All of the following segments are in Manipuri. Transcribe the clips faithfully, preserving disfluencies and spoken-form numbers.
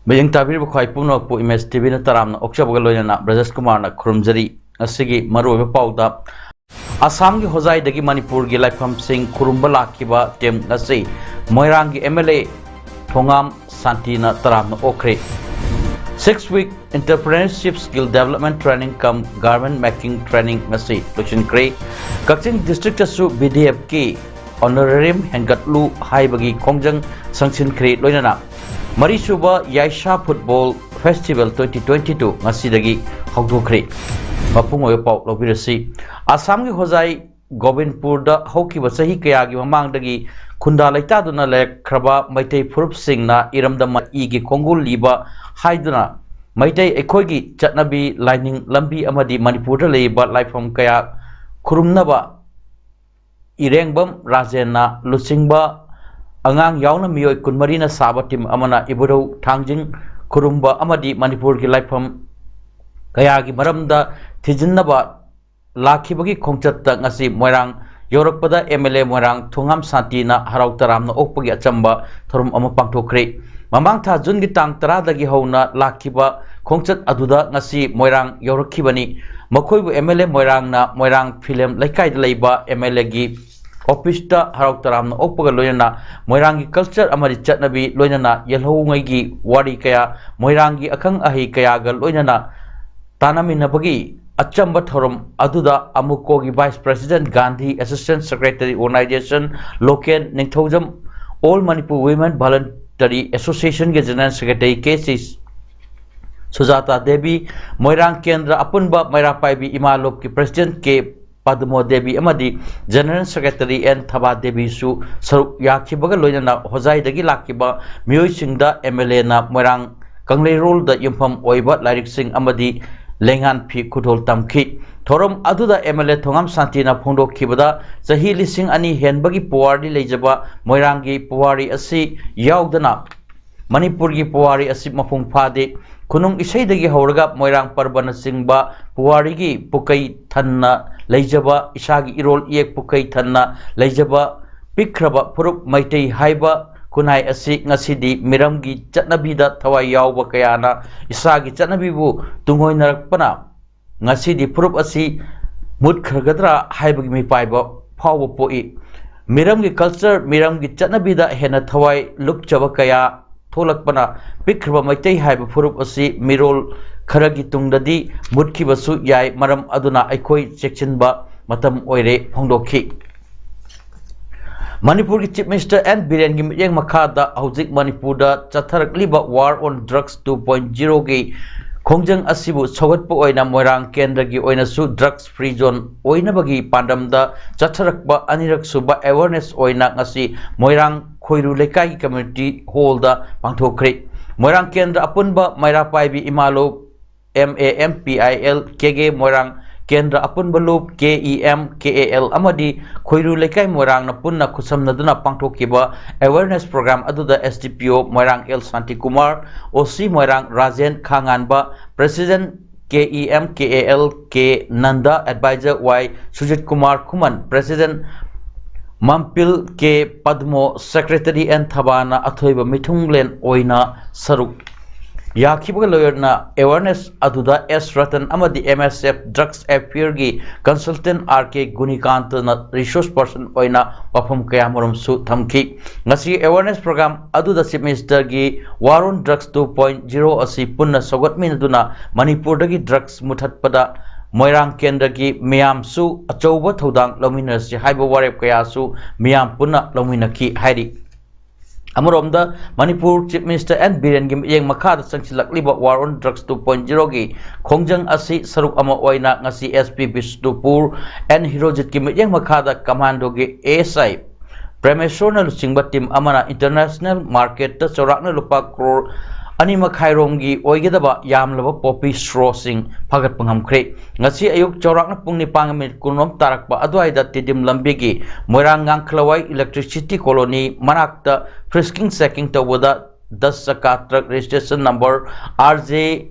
ꯃꯤꯠꯌꯦꯡ ꯇꯥꯕꯤꯔꯤꯕ ꯈ꯭ꯋꯥꯏ ꯄꯨꯝꯅꯃꯛꯄꯨ ꯏꯃꯦꯖ ꯇꯤꯚꯤꯅ ꯇꯔꯥꯝꯅ ꯑꯣꯛꯆꯕꯒ ꯂꯣꯏꯅꯅ ꯕ꯭ꯔꯖꯦꯁ ꯀꯨꯃꯥꯔꯅ ꯈꯨꯔꯨꯝꯖꯔꯤ꯫ ꯉꯁꯤꯒꯤ ꯃꯔꯨꯑꯣꯏꯕ ꯄꯥꯎꯗ, ꯑꯁꯥꯝꯒꯤ ꯍꯣꯖꯥꯏꯗꯒꯤ ꯃꯅꯤꯄꯨꯔꯒꯤ ꯂꯥꯏꯐꯝꯁꯤꯡ ꯈꯨꯔꯨꯝꯕ ꯂꯥꯛꯈꯤꯕ ꯇꯤꯝ ꯉꯁꯤ ꯃꯣꯏꯔꯥꯡꯒꯤ ꯑꯦꯝ ꯑꯦꯜ ꯑꯦ ꯊꯣꯉꯥꯝ ꯁꯥꯟꯇꯤꯅ ꯇꯔꯥꯝꯅ ꯑꯣꯛꯈ꯭ꯔꯦ꯫ Six week Entrepreneurship Skill Development Training cum Garment Making Training ꯉꯁꯤ ꯂꯣꯏꯁꯤꯟꯈ꯭ꯔꯦ꯫ ꯀꯛꯆꯤꯡ ꯗꯤꯁꯇ꯭ꯔꯤꯛꯇꯁꯨ ꯕꯤ ꯗꯤ ꯑꯦꯐꯀꯤ ꯑꯣꯅꯔꯦꯔꯤꯌꯝ ꯍꯦꯟꯒꯠꯂꯨ ꯍꯥꯏꯕꯒꯤ ꯈꯣꯡꯖꯪ ꯁꯪꯁꯤꯟꯈ꯭ꯔꯦ꯫ ꯂꯣꯏꯅꯅ ꯃꯔꯤꯁꯨꯕ ꯌꯥꯏꯁꯥ football festival twenty twenty two ꯉꯁꯤꯗꯒꯤ ꯍꯧꯗꯣꯛꯈ꯭ꯔꯦ꯫ ꯃꯄꯨꯡ ꯑꯣꯏꯕ ꯄꯥꯎ ꯂꯧꯕꯤꯔꯁꯤ꯫ ꯑꯁꯥꯝꯒꯤ ꯍꯣꯖꯥꯏ ꯒꯣꯕꯤꯟꯄꯨꯔꯗ ꯍꯧꯈꯤꯕ ꯆꯍꯤ ꯀꯌꯥꯒꯤ ꯃꯃꯥꯡꯗꯒꯤ ꯈꯨꯟꯗꯥ ꯂꯩꯇꯥꯗꯨꯅ ꯂꯩꯔꯛꯈ꯭ꯔꯕ ꯃꯩꯇꯩ ꯐꯨꯔꯨꯞꯁꯤꯡꯅ ꯏꯔꯝꯗꯝ ꯏꯒꯤ ꯈꯣꯡꯒꯨꯜ ꯂꯤꯕ ꯍꯥꯏꯗꯨꯅ ꯃꯩꯇꯩ ꯑꯩꯈꯣꯏꯒꯤ ꯆꯠꯅꯕꯤ, ꯂꯥꯏꯅꯤꯡ, ꯂꯝꯕꯤ ꯑꯃꯗꯤ ꯃꯅꯤꯄꯨꯔꯗ ꯂꯩꯔꯤꯕ ꯂꯥꯏꯐꯝ ꯀꯌꯥ ꯈꯨꯔꯨꯝꯅꯕ ꯏꯔꯦꯡꯕꯝ ꯔꯥꯖꯦꯟꯅ ꯂꯨꯆꯤꯡꯕ ꯑꯉꯥꯡ ꯌꯥꯎꯅ ꯃꯤꯑꯣꯏ ꯀꯨꯟꯃꯔꯤꯅ ꯁꯥꯕ ꯇꯤꯝ ꯑꯃꯅ ꯏꯕꯨꯙꯧ ꯊꯥꯡꯖꯤꯡ ꯈꯨꯔꯨꯝꯕ ꯑꯃꯗꯤ ꯃꯅꯤꯄꯨꯔꯒꯤ ꯂꯥꯏꯐꯝ ꯀꯌꯥꯒꯤ ꯃꯔꯝꯗ ꯊꯤꯖꯤꯟꯅꯕ ꯂꯥꯛꯈꯤꯕꯒꯤ ꯈꯣꯡꯆꯠꯇ ꯉꯁꯤ ꯃꯣꯏꯔꯥꯡ ꯌꯧꯔꯛꯄꯗ ꯑꯦꯝ ꯑꯦꯜ ꯑꯦ ꯃꯣꯏꯔꯥꯡ ꯊꯣꯉꯥꯝ ꯁꯥꯟꯇꯤꯅ ꯍꯔꯥꯎ ꯇꯔꯥꯝꯅ ꯑꯣꯛꯄꯒꯤ ꯑꯆꯝꯕ ꯊꯧꯔꯝ ꯑꯃ ꯄꯥꯡꯊꯣꯛꯈ꯭ꯔꯦ꯫ ꯃꯃꯥꯡ ꯊꯥ ꯖꯨꯟꯒꯤ ꯇꯥꯡ ꯇꯔꯥꯗꯒꯤ ꯍꯧꯅ ꯂꯥꯛꯈꯤꯕ ꯈꯣꯡꯆꯠ ꯑꯗꯨꯗ ꯉꯁꯤ ꯃꯣꯏꯔꯥꯡ ꯌꯧꯔꯛꯈꯤꯕꯅꯤ꯫ ꯃꯈꯣꯏꯕꯨ ꯑꯦꯝ ꯑꯦꯜ ꯑꯦ ꯃꯣꯏꯔꯥꯡꯅ ꯃꯣꯏꯔꯥꯡ ꯐꯤꯂꯝ ꯂꯩꯀꯥꯏꯗ ꯂꯩꯕ ꯑꯦꯝ ꯑꯦꯜ ꯑꯦꯒꯤ ꯑꯣꯐꯤꯁꯇ ꯍꯔꯥꯎ ꯇꯔꯥꯝꯅ ꯑꯣꯛꯄꯒ ꯂꯣꯏꯅꯅ ꯃꯣꯏꯔꯥꯡꯒꯤ ꯀꯜꯆꯔ ꯑꯃꯗꯤ ꯆꯠꯅꯕꯤ, ꯂꯣꯏꯅꯅ ꯌꯦꯜꯍꯧꯉꯩꯒꯤ ꯋꯥꯔꯤ ꯀꯌꯥ, ꯃꯣꯏꯔꯥꯡꯒꯤ ꯑꯈꯪ ꯑꯍꯩ ꯀꯌꯥꯒ ꯂꯣꯏꯅꯅ ꯇꯥꯟꯅꯃꯤꯟꯅꯕꯒꯤ ꯑꯆꯝꯕ ꯊꯧꯔꯝ ꯑꯗꯨꯗ ꯑꯃꯨꯀꯣꯒꯤ vice president Gandhi, assistant secretary organisation local Ningthoujam, all Manipur women voluntary ꯑꯦꯁꯣꯁꯤꯌꯦꯁꯟꯒꯤ general secretary K C Sujata Devi, ꯃꯣꯏꯔꯥꯡ ꯀꯦꯟꯗ꯭ꯔ ꯑꯄꯨꯟꯕ ꯃꯩꯔꯥ ꯄꯥꯏꯕꯤ ꯏꯃꯥ ꯂꯣꯞꯀꯤ ꯄ꯭ꯔꯦꯁꯤꯗꯦꯟꯠ ꯀꯦ ꯄꯗꯃꯣ ꯗꯦꯕꯤ ꯑꯃꯗꯤ General Secretary ꯑꯦꯟ ꯊꯕꯥ ꯗꯦꯕꯤꯁꯨ ꯁꯔꯨꯛ ꯌꯥꯈꯤꯕꯒ ꯂꯣꯏꯅꯅ ꯍꯣꯖꯥꯏꯗꯒꯤ ꯂꯥꯛꯈꯤꯕ ꯃꯤꯑꯣꯏꯁꯤꯡꯗ ꯑꯦꯝ ꯑꯦꯜ ꯑꯦꯅ ꯃꯣꯏꯔꯥꯡ ꯀꯪꯂꯩꯔꯣꯜꯗ ꯌꯨꯝꯐꯝ ꯑꯣꯏꯕ ꯂꯥꯏꯔꯤꯛꯁꯤꯡ ꯑꯃꯗꯤ ꯂꯩꯉꯥꯟ ꯐꯤ ꯈꯨꯗꯣꯜ ꯇꯝꯈꯤ꯫ ꯊꯧꯔꯝ ꯑꯗꯨꯗ ꯑꯦꯝ ꯑꯦꯜ ꯑꯦ ꯊꯣꯉꯥꯝ ꯁꯥꯟꯇꯤꯅ ꯐꯣꯡꯗꯣꯛꯈꯤꯕꯗ, ꯆꯍꯤ ꯂꯤꯁꯤꯡ ꯑꯅꯤ ꯍꯦꯟꯕꯒꯤ ꯄꯨꯋꯥꯔꯤ ꯂꯩꯖꯕ ꯃꯣꯏꯔꯥꯡꯒꯤ ꯄꯨꯋꯥꯔꯤ ꯑꯁꯤ ꯌꯥꯎꯗꯅ ꯃꯅꯤꯄꯨꯔꯒꯤ ꯄꯨꯋꯥꯔꯤ ꯑꯁꯤ ꯃꯄꯨꯡ ꯐꯥꯗꯦ꯫ ꯈꯨꯅꯨꯡ ꯏꯁꯩꯗꯒꯤ ꯍꯧꯔꯒ ꯃꯣꯏꯔꯥꯡ ꯄꯔꯕꯅꯆꯤꯡꯕ ꯄꯨꯋꯥꯔꯤꯒꯤ ꯄꯨꯀꯩ ꯊꯟꯅ ꯂꯩꯖꯕ, ꯏꯁꯥꯒꯤ ꯏꯔꯣꯜ ꯏꯌꯦꯛ ꯄꯨꯀꯩ ꯊꯟꯅ ꯂꯩꯖꯕ ꯄꯤꯛꯈ꯭ꯔꯕ ꯐꯨꯔꯨꯞ ꯃꯩꯇꯩ ꯍꯥꯏꯕ ꯈꯨꯟꯅꯥꯏ ꯑꯁꯤ ꯉꯁꯤꯗꯤ ꯃꯤꯔꯝꯒꯤ ꯆꯠꯅꯕꯤꯗ ꯊꯋꯥꯏ ꯌꯥꯎꯕ ꯀꯌꯥꯅ ꯏꯁꯥꯒꯤ ꯆꯠꯅꯕꯤꯕꯨ ꯇꯨꯡꯑꯣꯏꯅꯔꯛꯄꯅ ꯉꯁꯤꯗꯤ ꯐꯨꯔꯨꯞ ꯑꯁꯤ ꯃꯨꯠꯈ꯭ꯔꯒꯗ꯭ꯔꯥ ꯍꯥꯏꯕꯒꯤ ꯃꯤꯄꯥꯏꯕ ꯐꯥꯎꯕ ꯄꯣꯛꯏ꯫ ꯃꯤꯔꯝꯒꯤ culture, ꯃꯤꯔꯝꯒꯤ ꯆꯠꯅꯕꯤꯗ ꯍꯦꯟꯅ ꯊꯋꯥꯏ ꯂꯨꯞꯆꯕ ꯀꯌꯥ ꯊꯣꯛꯂꯛꯄꯅ ꯄꯤꯛꯈ꯭ꯔꯕ ꯃꯩꯇꯩ ꯍꯥꯏꯕ ꯐꯨꯔꯨꯞ ꯑꯁꯤ ꯃꯤꯔꯣꯜ ꯈꯔꯒꯤ ꯇꯨꯡꯗꯗꯤ ꯃꯨꯠꯈꯤꯕꯁꯨ ꯌꯥꯏ꯫ ꯃꯔꯝ ꯑꯗꯨꯅ ꯑꯩꯈꯣꯏ ꯆꯦꯛꯁꯤꯟꯕ ꯃꯇꯝ ꯑꯣꯏꯔꯦ ꯐꯣꯡꯗꯣꯛꯈꯤ꯫ ꯃꯅꯤꯄꯨꯔꯒꯤ Chief Minister ꯑꯦꯟ ꯕꯤꯔꯦꯟꯒꯤ ꯃꯤꯠꯌꯦꯡ ꯃꯈꯥꯗ ꯍꯧꯖꯤꯛ ꯃꯅꯤꯄꯨꯔꯗ ꯆꯠꯊꯔꯛꯂꯤꯕ War on Drugs two point zero ꯒꯤ ꯈꯣꯡꯖꯪ ꯑꯁꯤꯕꯨ ꯁꯧꯒꯠꯄ ꯑꯣꯏꯅ ꯃꯣꯏꯔꯥꯡ ꯀꯦꯟꯗ꯭ꯔꯒꯤ ꯑꯣꯏꯅꯁꯨ drugs free zone ꯑꯣꯏꯅꯕꯒꯤ ꯄꯥꯟꯗꯝꯗ ꯆꯠꯊꯔꯛꯄ ꯑꯅꯤꯔꯛ ꯁꯨꯕ awareness ꯑꯣꯏꯅ ꯉꯁꯤ ꯃꯣꯏꯔꯥꯡ ꯈꯣꯏꯔꯨ ꯂꯩꯀꯥꯏꯒꯤ community hall ꯗ ꯄꯥꯡꯊꯣꯛꯈ꯭ꯔꯦ꯫ ꯃꯣꯏꯔꯥꯡ ꯀꯦꯟꯗ꯭ꯔ ꯑꯄꯨꯟꯕ ꯃꯩꯔꯥ ꯄꯥꯏꯕꯤ ꯏꯃꯥ ꯂꯨꯞ, M A M P I L, K G ꯃꯣꯏꯔꯥꯡ ꯀꯦꯟꯗ꯭ꯔ ꯑꯄꯨꯟꯕ ꯂꯨꯞ, K E M, K A L ꯑꯃꯗꯤ ꯈꯣꯏꯔꯨ ꯂꯩꯀꯥꯏ ꯃꯣꯏꯔꯥꯡꯅ ꯄꯨꯟꯅ ꯈꯨꯠꯁꯝꯅꯗꯨꯅ ꯄꯥꯡꯊꯣꯛꯈꯤꯕ awareness program ꯑꯗꯨꯗ S D P O Moirang L Shantikumar, O C Moirang Rajen Khanganba, President K E M K A L K Nanda, Advisor Y Sujit Kumar Khuman, President Mampil K Padmo, Secretary N ꯊꯕꯥꯅ ꯑꯊꯣꯏꯕ ꯃꯤꯊꯨꯡꯂꯦꯟ ꯑꯣꯏꯅ ꯁꯔꯨꯛ ꯌꯥꯈꯤꯕꯒ ꯂꯣꯏꯅꯅ awareness ꯑꯗꯨꯗ S ꯔꯇꯟ ꯑꯃꯗꯤ M S F Drugs Affair ꯒꯤ consultant R K ꯒꯨꯅꯤꯀꯥꯟꯇꯅ resource person ꯑꯣꯏꯅ ꯋꯥꯐꯝ ꯀꯌꯥꯃꯔꯨꯝꯁꯨ ꯊꯝꯈꯤ꯫ ꯉꯁꯤ awareness program ꯑꯗꯨꯗ Chief Minister ꯒꯤ War on Drugs two point zero ꯑꯁꯤ ꯄꯨꯟꯅ ꯁꯧꯒꯠꯃꯤꯟꯅꯗꯨꯅ ꯃꯅꯤꯄꯨꯔꯗꯒꯤ drugs ꯃꯨꯊꯠꯄꯗ ꯃꯣꯏꯔꯥꯡ ꯀꯦꯟꯗ꯭ꯔꯒꯤ ꯃꯤꯌꯥꯝꯁꯨ ꯑꯆꯧꯕ ꯊꯧꯗꯥꯡ ꯂꯧꯃꯤꯟꯅꯁꯤ ꯍꯥꯏꯕ ꯋꯥꯔꯦꯞ ꯀꯌꯥꯁꯨ ꯃꯤꯌꯥꯝ ꯄꯨꯟꯅ ꯂꯧꯃꯤꯟꯅꯈꯤ ꯍꯥꯏꯔꯤ꯫ ꯑꯃꯔꯣꯝꯗ, ꯃꯅꯤꯄꯨꯔ Chief Minister N ꯕꯤꯔꯦꯟꯒꯤ ꯃꯤꯠꯌꯦꯡ ꯃꯈꯥꯗ ꯆꯪꯁꯤꯜꯂꯛꯂꯤꯕ War on Drugs two point zero ꯒꯤ ꯈꯣꯡꯖꯪ ꯑꯁꯤ ꯁꯔꯨꯛ ꯑꯃ ꯑꯣꯏꯅ ꯉꯁꯤ S P ꯕꯤꯁꯅꯨꯄꯨꯔ N ꯍꯤꯔꯣꯖꯤꯠꯀꯤ ꯃꯤꯠꯌꯦꯡ ꯃꯈꯥꯗ ꯀꯃꯥꯟꯗꯣꯒꯤ A S I ꯄ꯭ꯔꯦꯃꯦꯁꯣꯔꯅ ꯂꯨꯆꯤꯡꯕ ꯇꯤꯝ ꯑꯃꯅ ꯏꯟꯇꯔꯅꯦꯁꯅꯦꯜ ꯃꯥꯔꯀꯦꯠꯇ ꯆꯥꯎꯔꯥꯛꯅ ꯂꯨꯄꯥ ꯀ꯭ꯔꯣꯔ ꯑꯅꯤ ꯃꯈꯥꯏ ꯔꯣꯝꯒꯤ ꯑꯣꯏꯒꯗꯕ ꯌꯥꯝꯂꯕ ꯄꯣꯄꯤ ꯁ꯭ꯇ꯭ꯔꯣꯁꯤꯡ ꯐꯥꯒꯠꯄ ꯉꯝꯈ꯭ꯔꯦ꯫ ꯉꯁꯤ ꯑꯌꯨꯛ ꯆꯥꯎꯔꯥꯛꯅ ꯄꯨꯡ ꯅꯤꯄꯥꯟꯒ ꯃꯤꯅꯤꯠ ꯀꯨꯟꯔꯣꯝ ꯇꯥꯔꯛꯄ ꯑꯗꯨꯋꯥꯏꯗ ꯇꯤꯗꯤꯝ ꯂꯝꯕꯤꯒꯤ ꯃꯣꯏꯔꯥꯡ ꯉꯥꯡꯈꯂꯋꯥꯏ Electricity Colony ꯃꯅꯥꯛꯇ frisking checking ꯇꯧꯕꯗ ꯗꯁ ꯆꯀꯥ truck registration number R J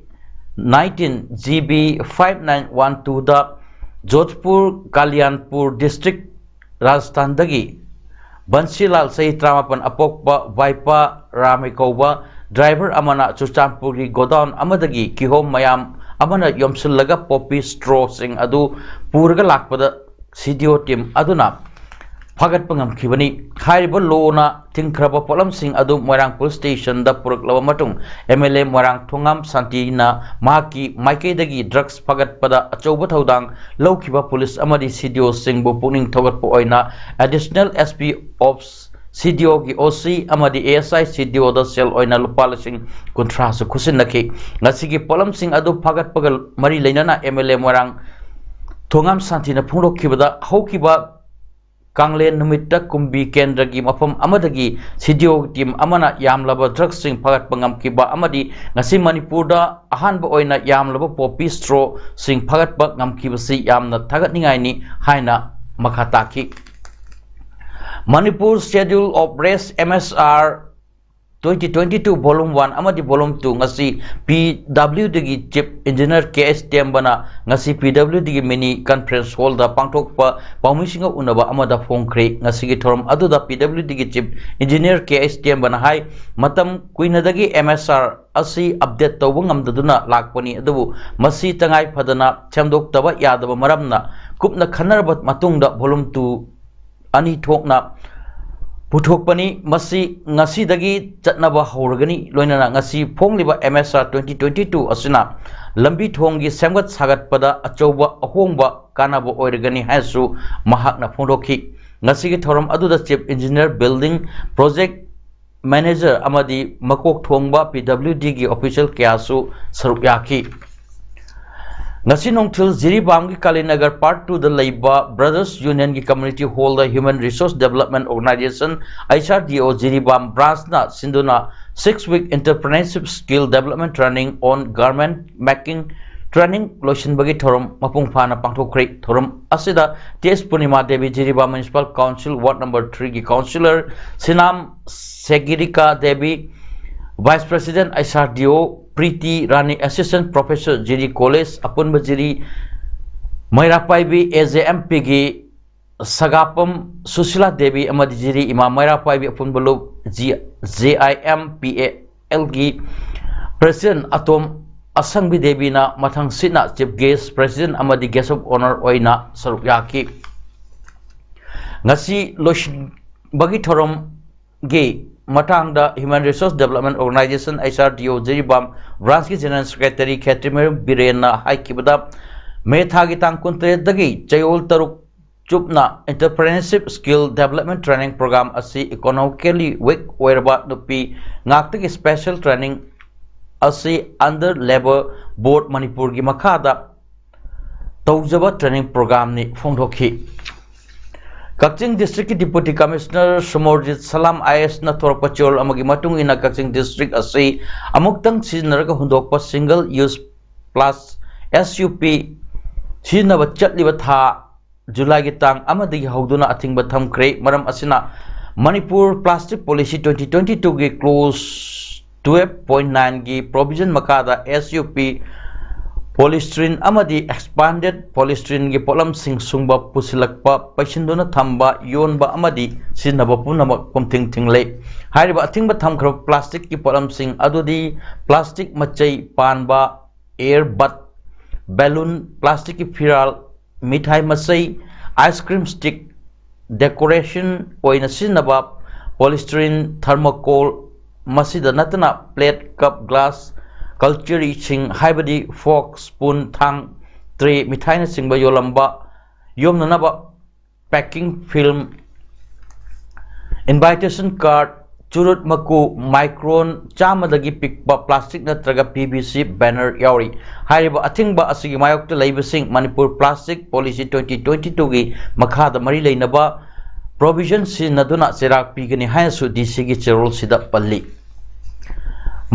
nineteen G B five nine one two ꯗ ꯖꯣꯙꯄꯨꯔ ꯀꯥꯂꯤꯌꯥꯟꯄꯨꯔ district ꯔꯥꯖꯁꯊꯥꯟꯗꯒꯤ ꯕꯟꯁꯤꯂꯥꯜ ꯆꯍꯤ ꯇꯔꯥꯃꯥꯄꯟ ꯑꯄꯣꯛꯄ ꯕꯥꯏꯄꯥ ꯔꯥꯃꯩ ꯀꯧꯕ driver ꯑꯃꯅ ꯆꯨꯔꯆꯥꯟꯄꯨꯔꯒꯤ godown ꯑꯃꯗꯒꯤ ꯀꯤꯍꯣꯝ ꯃꯌꯥꯝ ꯑꯃꯅ ꯌꯣꯝꯁꯤꯜꯂꯒ ꯄꯣꯄꯤ ꯁ꯭ꯇ꯭ꯔꯣꯁꯤꯡ ꯑꯗꯨ ꯄꯨꯔꯒ ꯂꯥꯛꯄꯗ C D O team ꯑꯗꯨꯅ ꯐꯥꯒꯠꯄ ꯉꯝꯈꯤꯕꯅꯤ꯫ ꯍꯥꯏꯔꯤꯕ ꯂꯣꯅ ꯊꯤꯡꯈ꯭ꯔꯕ ꯄꯣꯠꯂꯝꯁꯤꯡ ꯑꯗꯨ ꯃꯣꯏꯔꯥꯡ police stationꯗ ꯄꯨꯔꯛꯂꯕ ꯃꯇꯨꯡ, M L A ꯃꯣꯏꯔꯥꯡ ꯊꯣꯉꯥꯝ ꯁꯥꯟꯇꯤꯅ ꯃꯍꯥꯛꯀꯤ ꯃꯥꯏꯀꯩꯗꯒꯤ drugs ꯐꯥꯒꯠꯄꯗ ꯑꯆꯧꯕ ꯊꯧꯗꯥꯡ ꯂꯧꯈꯤꯕ police ꯑꯃꯗꯤ C D O ꯁꯤꯡꯕꯨ ꯄꯨꯛꯅꯤꯡ ꯊꯧꯒꯠꯄ ꯑꯣꯏꯅ Additional S P of C D O ꯒꯤ O C ꯑꯃꯗꯤ A S I C D O ꯗ ꯁꯦꯜ ꯑꯣꯏꯅ ꯂꯨꯄꯥ ꯂꯤꯁꯤꯡ ꯀꯨꯟꯊ꯭ꯔꯥꯁꯨ ꯈꯨꯠꯁꯤꯟꯅꯈꯤ꯫ ꯉꯁꯤꯒꯤ ꯄꯣꯠꯂꯝꯁꯤꯡ ꯑꯗꯨ ꯐꯥꯒꯠꯄꯒ ꯃꯔꯤ ꯂꯩꯅꯅ M L A ꯃꯣꯏꯔꯥꯡ ꯊꯣꯉꯥꯝ ꯁꯥꯟꯇꯤꯅ ꯐꯣꯡꯗꯣꯛꯈꯤꯕꯗ, ꯍꯧꯈꯤꯕ ꯀꯥꯡꯂꯦꯟ ꯅꯨꯃꯤꯠꯇ ꯀꯨꯝꯕꯤ ꯀꯦꯟꯗ꯭ꯔꯒꯤ ꯃꯐꯝ ꯑꯃꯗꯒꯤ C D O team ꯑꯃꯅ ꯌꯥꯝꯂꯕ drugsꯁꯤꯡ ꯐꯥꯒꯠꯄ ꯉꯝꯈꯤꯕ ꯑꯃꯗꯤ ꯉꯁꯤ ꯃꯅꯤꯄꯨꯔꯗ ꯑꯍꯥꯟꯕ ꯑꯣꯏꯅ ꯌꯥꯝꯂꯕ poppy strawꯁꯤꯡ ꯐꯥꯒꯠꯄ ꯉꯝꯈꯤꯕꯁꯤ ꯌꯥꯝꯅ ꯊꯥꯒꯠꯅꯤꯡꯉꯥꯏꯅꯤ ꯍꯥꯏꯅ ꯃꯈꯥ ꯇꯥꯈꯤ꯫ Manipur Schedule of Race, M S R, twenty twenty-two Volume one ꯑꯃꯗꯤ Volume two ꯉꯁꯤ P W Dꯒꯤ Chief Engineer K H ꯇꯦꯝꯕꯅ ꯉꯁꯤ P W Dꯒꯤ mini conference hallꯗ ꯄꯥꯡꯊꯣꯛꯄ ꯄꯥꯎꯃꯤꯁꯤꯡꯒ ꯎꯅꯕ ꯑꯃꯗ ꯐꯣꯡꯈ꯭ꯔꯦ꯫ ꯉꯁꯤꯒꯤ ꯊꯧꯔꯝ ꯑꯗꯨꯗ P W Dꯒꯤ Chief Engineer K H ꯇꯦꯝꯕꯅ ꯍꯥꯏ, ꯃꯇꯝ ꯀꯨꯏꯅꯗꯒꯤ M S R ꯑꯁꯤ update ꯇꯧꯕ ꯉꯝꯗꯗꯨꯅ ꯂꯥꯛꯄꯅꯤ, ꯑꯗꯨꯕꯨ ꯃꯁꯤ ꯇꯉꯥꯏ ꯐꯗꯅ ꯁꯦꯝꯗꯣꯛꯇꯕ ꯌꯥꯗꯕ ꯃꯔꯝꯅ ꯀꯨꯞꯅ ꯈꯟꯅꯔꯕ ꯃꯇꯨꯡꯗ Volume two ꯑꯅꯤ ꯊꯣꯛꯅ ꯄꯨꯊꯣꯛꯄꯅꯤ꯫ ꯃꯁꯤ ꯉꯁꯤꯗꯒꯤ ꯆꯠꯅꯕ ꯍꯧꯔꯒꯅꯤ꯫ ꯂꯣꯏꯅꯅ ꯉꯁꯤ ꯐꯣꯡꯂꯤꯕ M S R twenty twenty-two ꯑꯁꯤꯅ ꯂꯝꯕꯤ ꯊꯣꯡꯒꯤ ꯁꯦꯝꯒꯠ ꯁꯥꯒꯠꯄꯗ ꯑꯆꯧꯕ ꯑꯍꯣꯡꯕ ꯀꯥꯟꯅꯕ ꯑꯣꯏꯔꯒꯅꯤ ꯍꯥꯏꯅꯁꯨ ꯃꯍꯥꯛꯅ ꯐꯣꯡꯗꯣꯛꯈꯤ꯫ ꯉꯁꯤꯒꯤ ꯊꯧꯔꯝ ꯑꯗꯨꯗ Chief Engineer, Building, Project manager ꯑꯃꯗꯤ ꯃꯀꯣꯛ ꯊꯣꯡꯕ ꯄꯤ ꯗꯕ꯭ꯂꯤꯎ ꯗꯤꯒꯤ ꯑꯣꯐꯤꯁꯤꯌꯦꯜ ꯀꯌꯥꯁꯨ ꯁꯔꯨꯛ ꯌꯥꯈꯤ꯫ ꯉꯁꯤ ꯅꯨꯡꯊꯤꯜ ꯖꯤꯔꯤꯕꯥꯝꯒꯤ ꯀꯥꯂꯤꯅꯒꯔ ꯄꯥꯔꯠ ꯇꯨꯗ ꯂꯩꯕ ꯕ꯭ꯔꯗꯔꯁ ꯌꯨꯅꯤꯌꯟꯒꯤ ꯀꯝꯃ꯭ꯌꯨꯅꯤꯇꯤ ꯍꯣꯜꯗ Human Resource Development Organisation, H R D O, Jiribam ꯕ꯭ꯔꯥꯟꯁꯅ ꯁꯤꯟꯗꯨꯅ six week Entrepreneurship Skill Development Training on Garment Making Training ꯂꯣꯏꯁꯤꯟꯕꯒꯤ ꯊꯧꯔꯝ ꯃꯄꯨꯡ ꯐꯥꯅ ꯄꯥꯡꯊꯣꯛꯈ꯭ꯔꯦ꯫ ꯊꯧꯔꯝ ꯑꯁꯤꯗ T S Purnima Devi, Jiribam municipal council ward number ꯊ꯭ꯔꯤꯒꯤ councillor, Sinam Segirika Devi, vice president, H R D O, Preeti Rani, assistant professor, Jiri college, ꯑꯄꯨꯟꯕ Jiri ꯃꯩꯔꯥ ꯄꯥꯏꯕꯤ, A J M Pꯒꯤ ꯁꯒꯥꯄꯝ Sushila Devi ꯑꯃꯗꯤ ꯖꯤꯔꯤ ꯏꯃꯥ ꯃꯩꯔꯥ ꯄꯥꯏꯕꯤ ꯑꯄꯨꯟꯕ ꯂꯨꯞ, G-, J I M P A Lꯒꯤ ꯄ꯭ꯔꯦꯁꯤꯗꯦꯟꯠ ꯑꯇꯣꯝ ꯑꯁꯪꯕꯤ ꯗꯦꯕꯤꯅ ꯃꯊꯪꯁꯤꯠꯅ ꯆꯤꯐ ꯒꯦꯁ, ꯄ꯭ꯔꯦꯁꯤꯗꯦꯟꯠ ꯑꯃꯗꯤ ꯒꯦꯁ ꯑꯣꯐ ꯑꯣꯅꯔ ꯑꯣꯏꯅ ꯁꯔꯨꯛ ꯌꯥꯈꯤ꯫ ꯉꯁꯤ ꯂꯣꯏꯁꯤꯟꯕꯒꯤ ꯊꯧꯔꯝꯒꯤ ꯃꯇꯥꯡꯗ Human Resource Development Organisation, H R D O, Jiribam ꯕ꯭ꯔꯥꯟꯁꯀꯤ ꯖꯦꯅꯔꯦꯜ ꯁꯦꯀ꯭ꯔꯦꯇꯔꯤ ꯈꯦꯇ꯭ꯔꯤꯃꯌꯨꯝ ꯕꯤꯔꯦꯟꯅ ꯍꯥꯏꯈꯤꯕꯗ, ꯃꯦ ꯊꯥꯒꯤ ꯇꯥꯡ ꯀꯨꯟꯇꯔꯦꯠꯇꯒꯤ ꯆꯌꯣꯜ ꯇꯔꯨꯛ ꯆꯨꯞꯅ Entrepreneurship Skill Development Training Program ꯑꯁꯤ economically weak ꯑꯣꯏꯔꯕ ꯅꯨꯄꯤ ꯉꯥꯛꯇꯒꯤ special training ꯑꯁꯤ under Labour Board ꯃꯅꯤꯄꯨꯔꯒꯤ ꯃꯈꯥꯗ ꯇꯧꯖꯕ training programꯅꯤ ꯐꯣꯡꯗꯣꯛꯈꯤ꯫ ꯀꯛꯆꯤꯡ ꯗꯤꯁꯇ꯭ꯔꯤꯛꯀꯤ Deputy Commissioner ꯁꯨꯃꯔꯖꯤꯠ Salam I A S ꯅ ꯊꯣꯔꯛꯄ ꯆꯌꯣꯜ ꯑꯃꯒꯤ ꯃꯇꯨꯡ ꯏꯟꯅ ꯀꯛꯆꯤꯡ ꯗꯤꯁꯇ꯭ꯔꯤꯛ ꯑꯁꯤ ꯑꯃꯨꯛꯇꯪ ꯁꯤꯖꯤꯟꯅꯔꯒ ꯍꯨꯟꯗꯣꯛꯄ single use plas-, S U P ꯁꯤꯖꯤꯟꯅꯕ ꯆꯠꯂꯤꯕ ꯊꯥ ꯖꯨꯂꯥꯏꯒꯤ ꯇꯥꯡ ꯑꯃꯗꯒꯤ ꯍꯧꯗꯨꯅ ꯑꯊꯤꯡꯕ ꯊꯝꯈ꯭ꯔꯦ꯫ ꯃꯔꯝ ꯑꯁꯤꯅ Manipur Plastic Policy twenty twenty-twoꯒꯤ clause twelve point nineꯒꯤ provision ꯃꯈꯥꯗ S U P polystyrene ꯑꯃꯗꯤ expanded polystyrene ꯒꯤ ꯄꯣꯠꯂꯝꯁꯤꯡ ꯁꯨꯡꯕ, ꯄꯨꯁꯤꯜꯂꯛꯄ, ꯄꯩꯁꯤꯟꯗꯨꯅ ꯊꯝꯕ, ꯌꯣꯟꯕ ꯑꯃꯗꯤ ꯁꯤꯖꯤꯟꯅꯕ ꯄꯨꯝꯅꯃꯛ ꯄꯨꯝꯊꯤꯡ ꯊꯤꯡꯂꯦ꯫ ꯍꯥꯏꯔꯤꯕ ꯑꯊꯤꯡꯕ ꯊꯝꯈ꯭ꯔꯕ plastic ꯀꯤ ꯄꯣꯠꯂꯝꯁꯤꯡ ꯑꯗꯨꯗꯤ plastic ꯃꯆꯩ ꯄꯥꯟꯕ, earbud, balloon, plastic ꯀꯤ ꯐꯤꯔꯥꯜ, mithai ꯃꯆꯩ, ice cream stick, decoration ꯑꯣꯏꯅ ꯁꯤꯖꯤꯟꯅꯕ polystyrene thermocol, ꯃꯁꯤꯗ ꯅꯠꯇꯅ plate, cup, glass, cutlery ꯁꯤꯡ ꯍꯥꯏꯕꯗꯤ fork, spoon, ꯊꯥꯡ, tray, ꯃꯤꯊꯥꯏꯅꯆꯤꯡꯕ ꯌꯣꯜꯂꯝꯕ, ꯌꯣꯝꯅꯅꯕ packing film, invitation card, ꯆꯨꯔꯨꯠ ꯃꯀꯨ ꯃꯥꯏꯀ꯭ꯔꯣꯟ ꯆꯥꯝꯃꯗꯒꯤ ꯄꯤꯛꯄ ꯄ꯭ꯂꯥꯁꯇꯤꯛ ꯅꯠꯇ꯭ꯔꯒ ꯄꯤ ꯚꯤ ꯁꯤ ꯕꯦꯅꯔ ꯌꯥꯎꯔꯤ꯫ ꯍꯥꯏꯔꯤꯕ ꯑꯊꯤꯡꯕ ꯑꯁꯤꯒꯤ ꯃꯥꯌꯣꯛꯇ ꯂꯩꯕꯁꯤꯡ Manipur plastic policy twenty twenty twoꯒꯤ ꯃꯈꯥꯗ ꯃꯔꯤ ꯂꯩꯅꯕ ꯄ꯭ꯔꯣꯚꯤꯖꯟ ꯁꯤꯖꯤꯟꯅꯗꯨꯅ ꯆꯩꯔꯥꯛ ꯄꯤꯒꯅꯤ ꯍꯥꯏꯅꯁꯨ ꯗꯤ ꯁꯤꯒꯤ ꯆꯦꯔꯣꯜꯁꯤꯗ ꯄꯜꯂꯤ꯫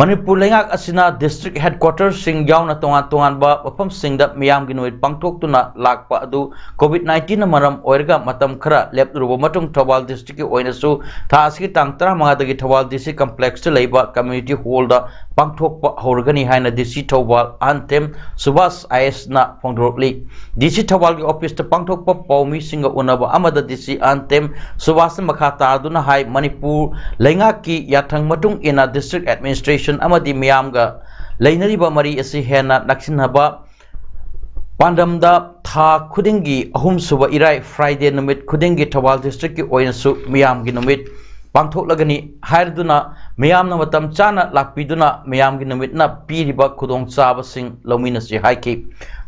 ꯃꯅꯤꯄꯨꯔ ꯂꯩꯉꯥꯛ ꯑꯁꯤꯅ ꯗꯤꯁꯇ꯭ꯔꯤꯛ ꯍꯦꯗꯀ꯭ꯋꯥꯇꯔꯁꯤꯡ ꯌꯥꯎꯅ ꯇꯣꯉꯥꯟ ꯇꯣꯉꯥꯟꯕ ꯃꯐꯝꯁꯤꯡꯗ ꯃꯤꯌꯥꯝꯒꯤ ꯅꯨꯃꯤꯠ ꯄꯥꯡꯊꯣꯛꯇꯨꯅ ꯂꯥꯛꯄ ꯑꯗꯨ ꯀꯣꯚꯤꯗ ꯅꯥꯏꯟꯇꯤꯟꯅ ꯃꯔꯝ ꯑꯣꯏꯔꯒ ꯃꯇꯝ ꯈꯔ ꯂꯦꯞꯂꯨꯔꯕ ꯃꯇꯨꯡ ꯊꯧꯕꯥꯜ ꯗꯤꯁꯇ꯭ꯔꯤꯛꯀꯤ ꯑꯣꯏꯅꯁꯨ ꯊꯥ ꯑꯁꯤꯒꯤ ꯇꯥꯡ ꯇꯔꯥꯃꯉꯥꯗꯒꯤ ꯊꯧꯕꯥꯜ ꯗꯤ ꯁꯤ ꯀꯝꯄ꯭ꯂꯦꯛꯁꯇ ꯂꯩꯕ ꯀꯝꯃ꯭ꯌꯨꯅꯤꯇꯤ ꯍꯣꯜꯗ ꯄꯥꯡꯊꯣꯛꯄ ꯍꯧꯔꯒꯅꯤ ꯍꯥꯏꯅ ꯗꯤ ꯁꯤ ꯊꯧꯕꯥꯜ ꯑꯍꯟꯊꯦꯝ ꯁꯨꯕꯥꯁ ꯑꯥꯏ ꯑꯦꯁꯅ ꯐꯣꯡꯗꯣꯔꯛꯂꯤ꯫ ꯗꯤ ꯁꯤ ꯊꯧꯕꯥꯜꯒꯤ ꯑꯣꯐꯤꯁꯇ ꯄꯥꯡꯊꯣꯛꯄ ꯄꯥꯎꯃꯤꯁꯤꯡꯒ ꯎꯅꯕ ꯑꯃꯗ ꯗꯤ ꯁꯤ ꯑꯍꯟꯊꯦꯝ ꯁꯨꯕꯥꯁꯅ ꯃꯈꯥ ꯇꯥꯗꯨꯅ ꯍꯥꯏ, ꯃꯅꯤꯄꯨꯔ ꯂꯩꯉꯥꯛꯀꯤ ꯌꯥꯊꯪ ꯃꯇꯨꯡ ꯏꯟꯅ ꯗꯤꯁꯇ꯭ꯔꯤꯛ ꯑꯦꯗꯃꯤꯅꯤꯁꯇ꯭ꯔꯦꯁꯟ ꯑꯃꯗꯤ ꯃꯤꯌꯥꯝꯒ ꯂꯩꯅꯔꯤꯕ ꯃꯔꯤ ꯑꯁꯤ ꯍꯦꯟꯅ ꯅꯛꯁꯤꯟꯅꯕ ꯄꯥꯟꯗꯝꯗ ꯊꯥ ꯈꯨꯗꯤꯡꯒꯤ ꯑꯍꯨꯝꯁꯨꯕ ꯏꯔꯥꯏ, ꯐ꯭ꯔꯥꯏꯗꯦ ꯅꯨꯃꯤꯠ ꯈꯨꯗꯤꯡꯒꯤ ꯊꯧꯕꯥꯜ ꯗꯤꯁꯇ꯭ꯔꯤꯛꯀꯤ ꯑꯣꯏꯅꯁꯨ ꯃꯤꯌꯥꯝꯒꯤ ꯅꯨꯃꯤꯠ ꯄꯥꯡꯊꯣꯛꯂꯒꯅꯤ ꯍꯥꯏꯔꯗꯨꯅ ꯃꯤꯌꯥꯝꯅ ꯃꯇꯝ ꯆꯥꯅ ꯂꯥꯛꯄꯤꯗꯨꯅ ꯃꯤꯌꯥꯝꯒꯤ ꯅꯨꯃꯤꯠꯅ ꯄꯤꯔꯤꯕ ꯈꯨꯗꯣꯡꯆꯥꯕꯁꯤꯡ ꯂꯧꯃꯤꯟꯅꯁꯤ ꯍꯥꯏꯈꯤ꯫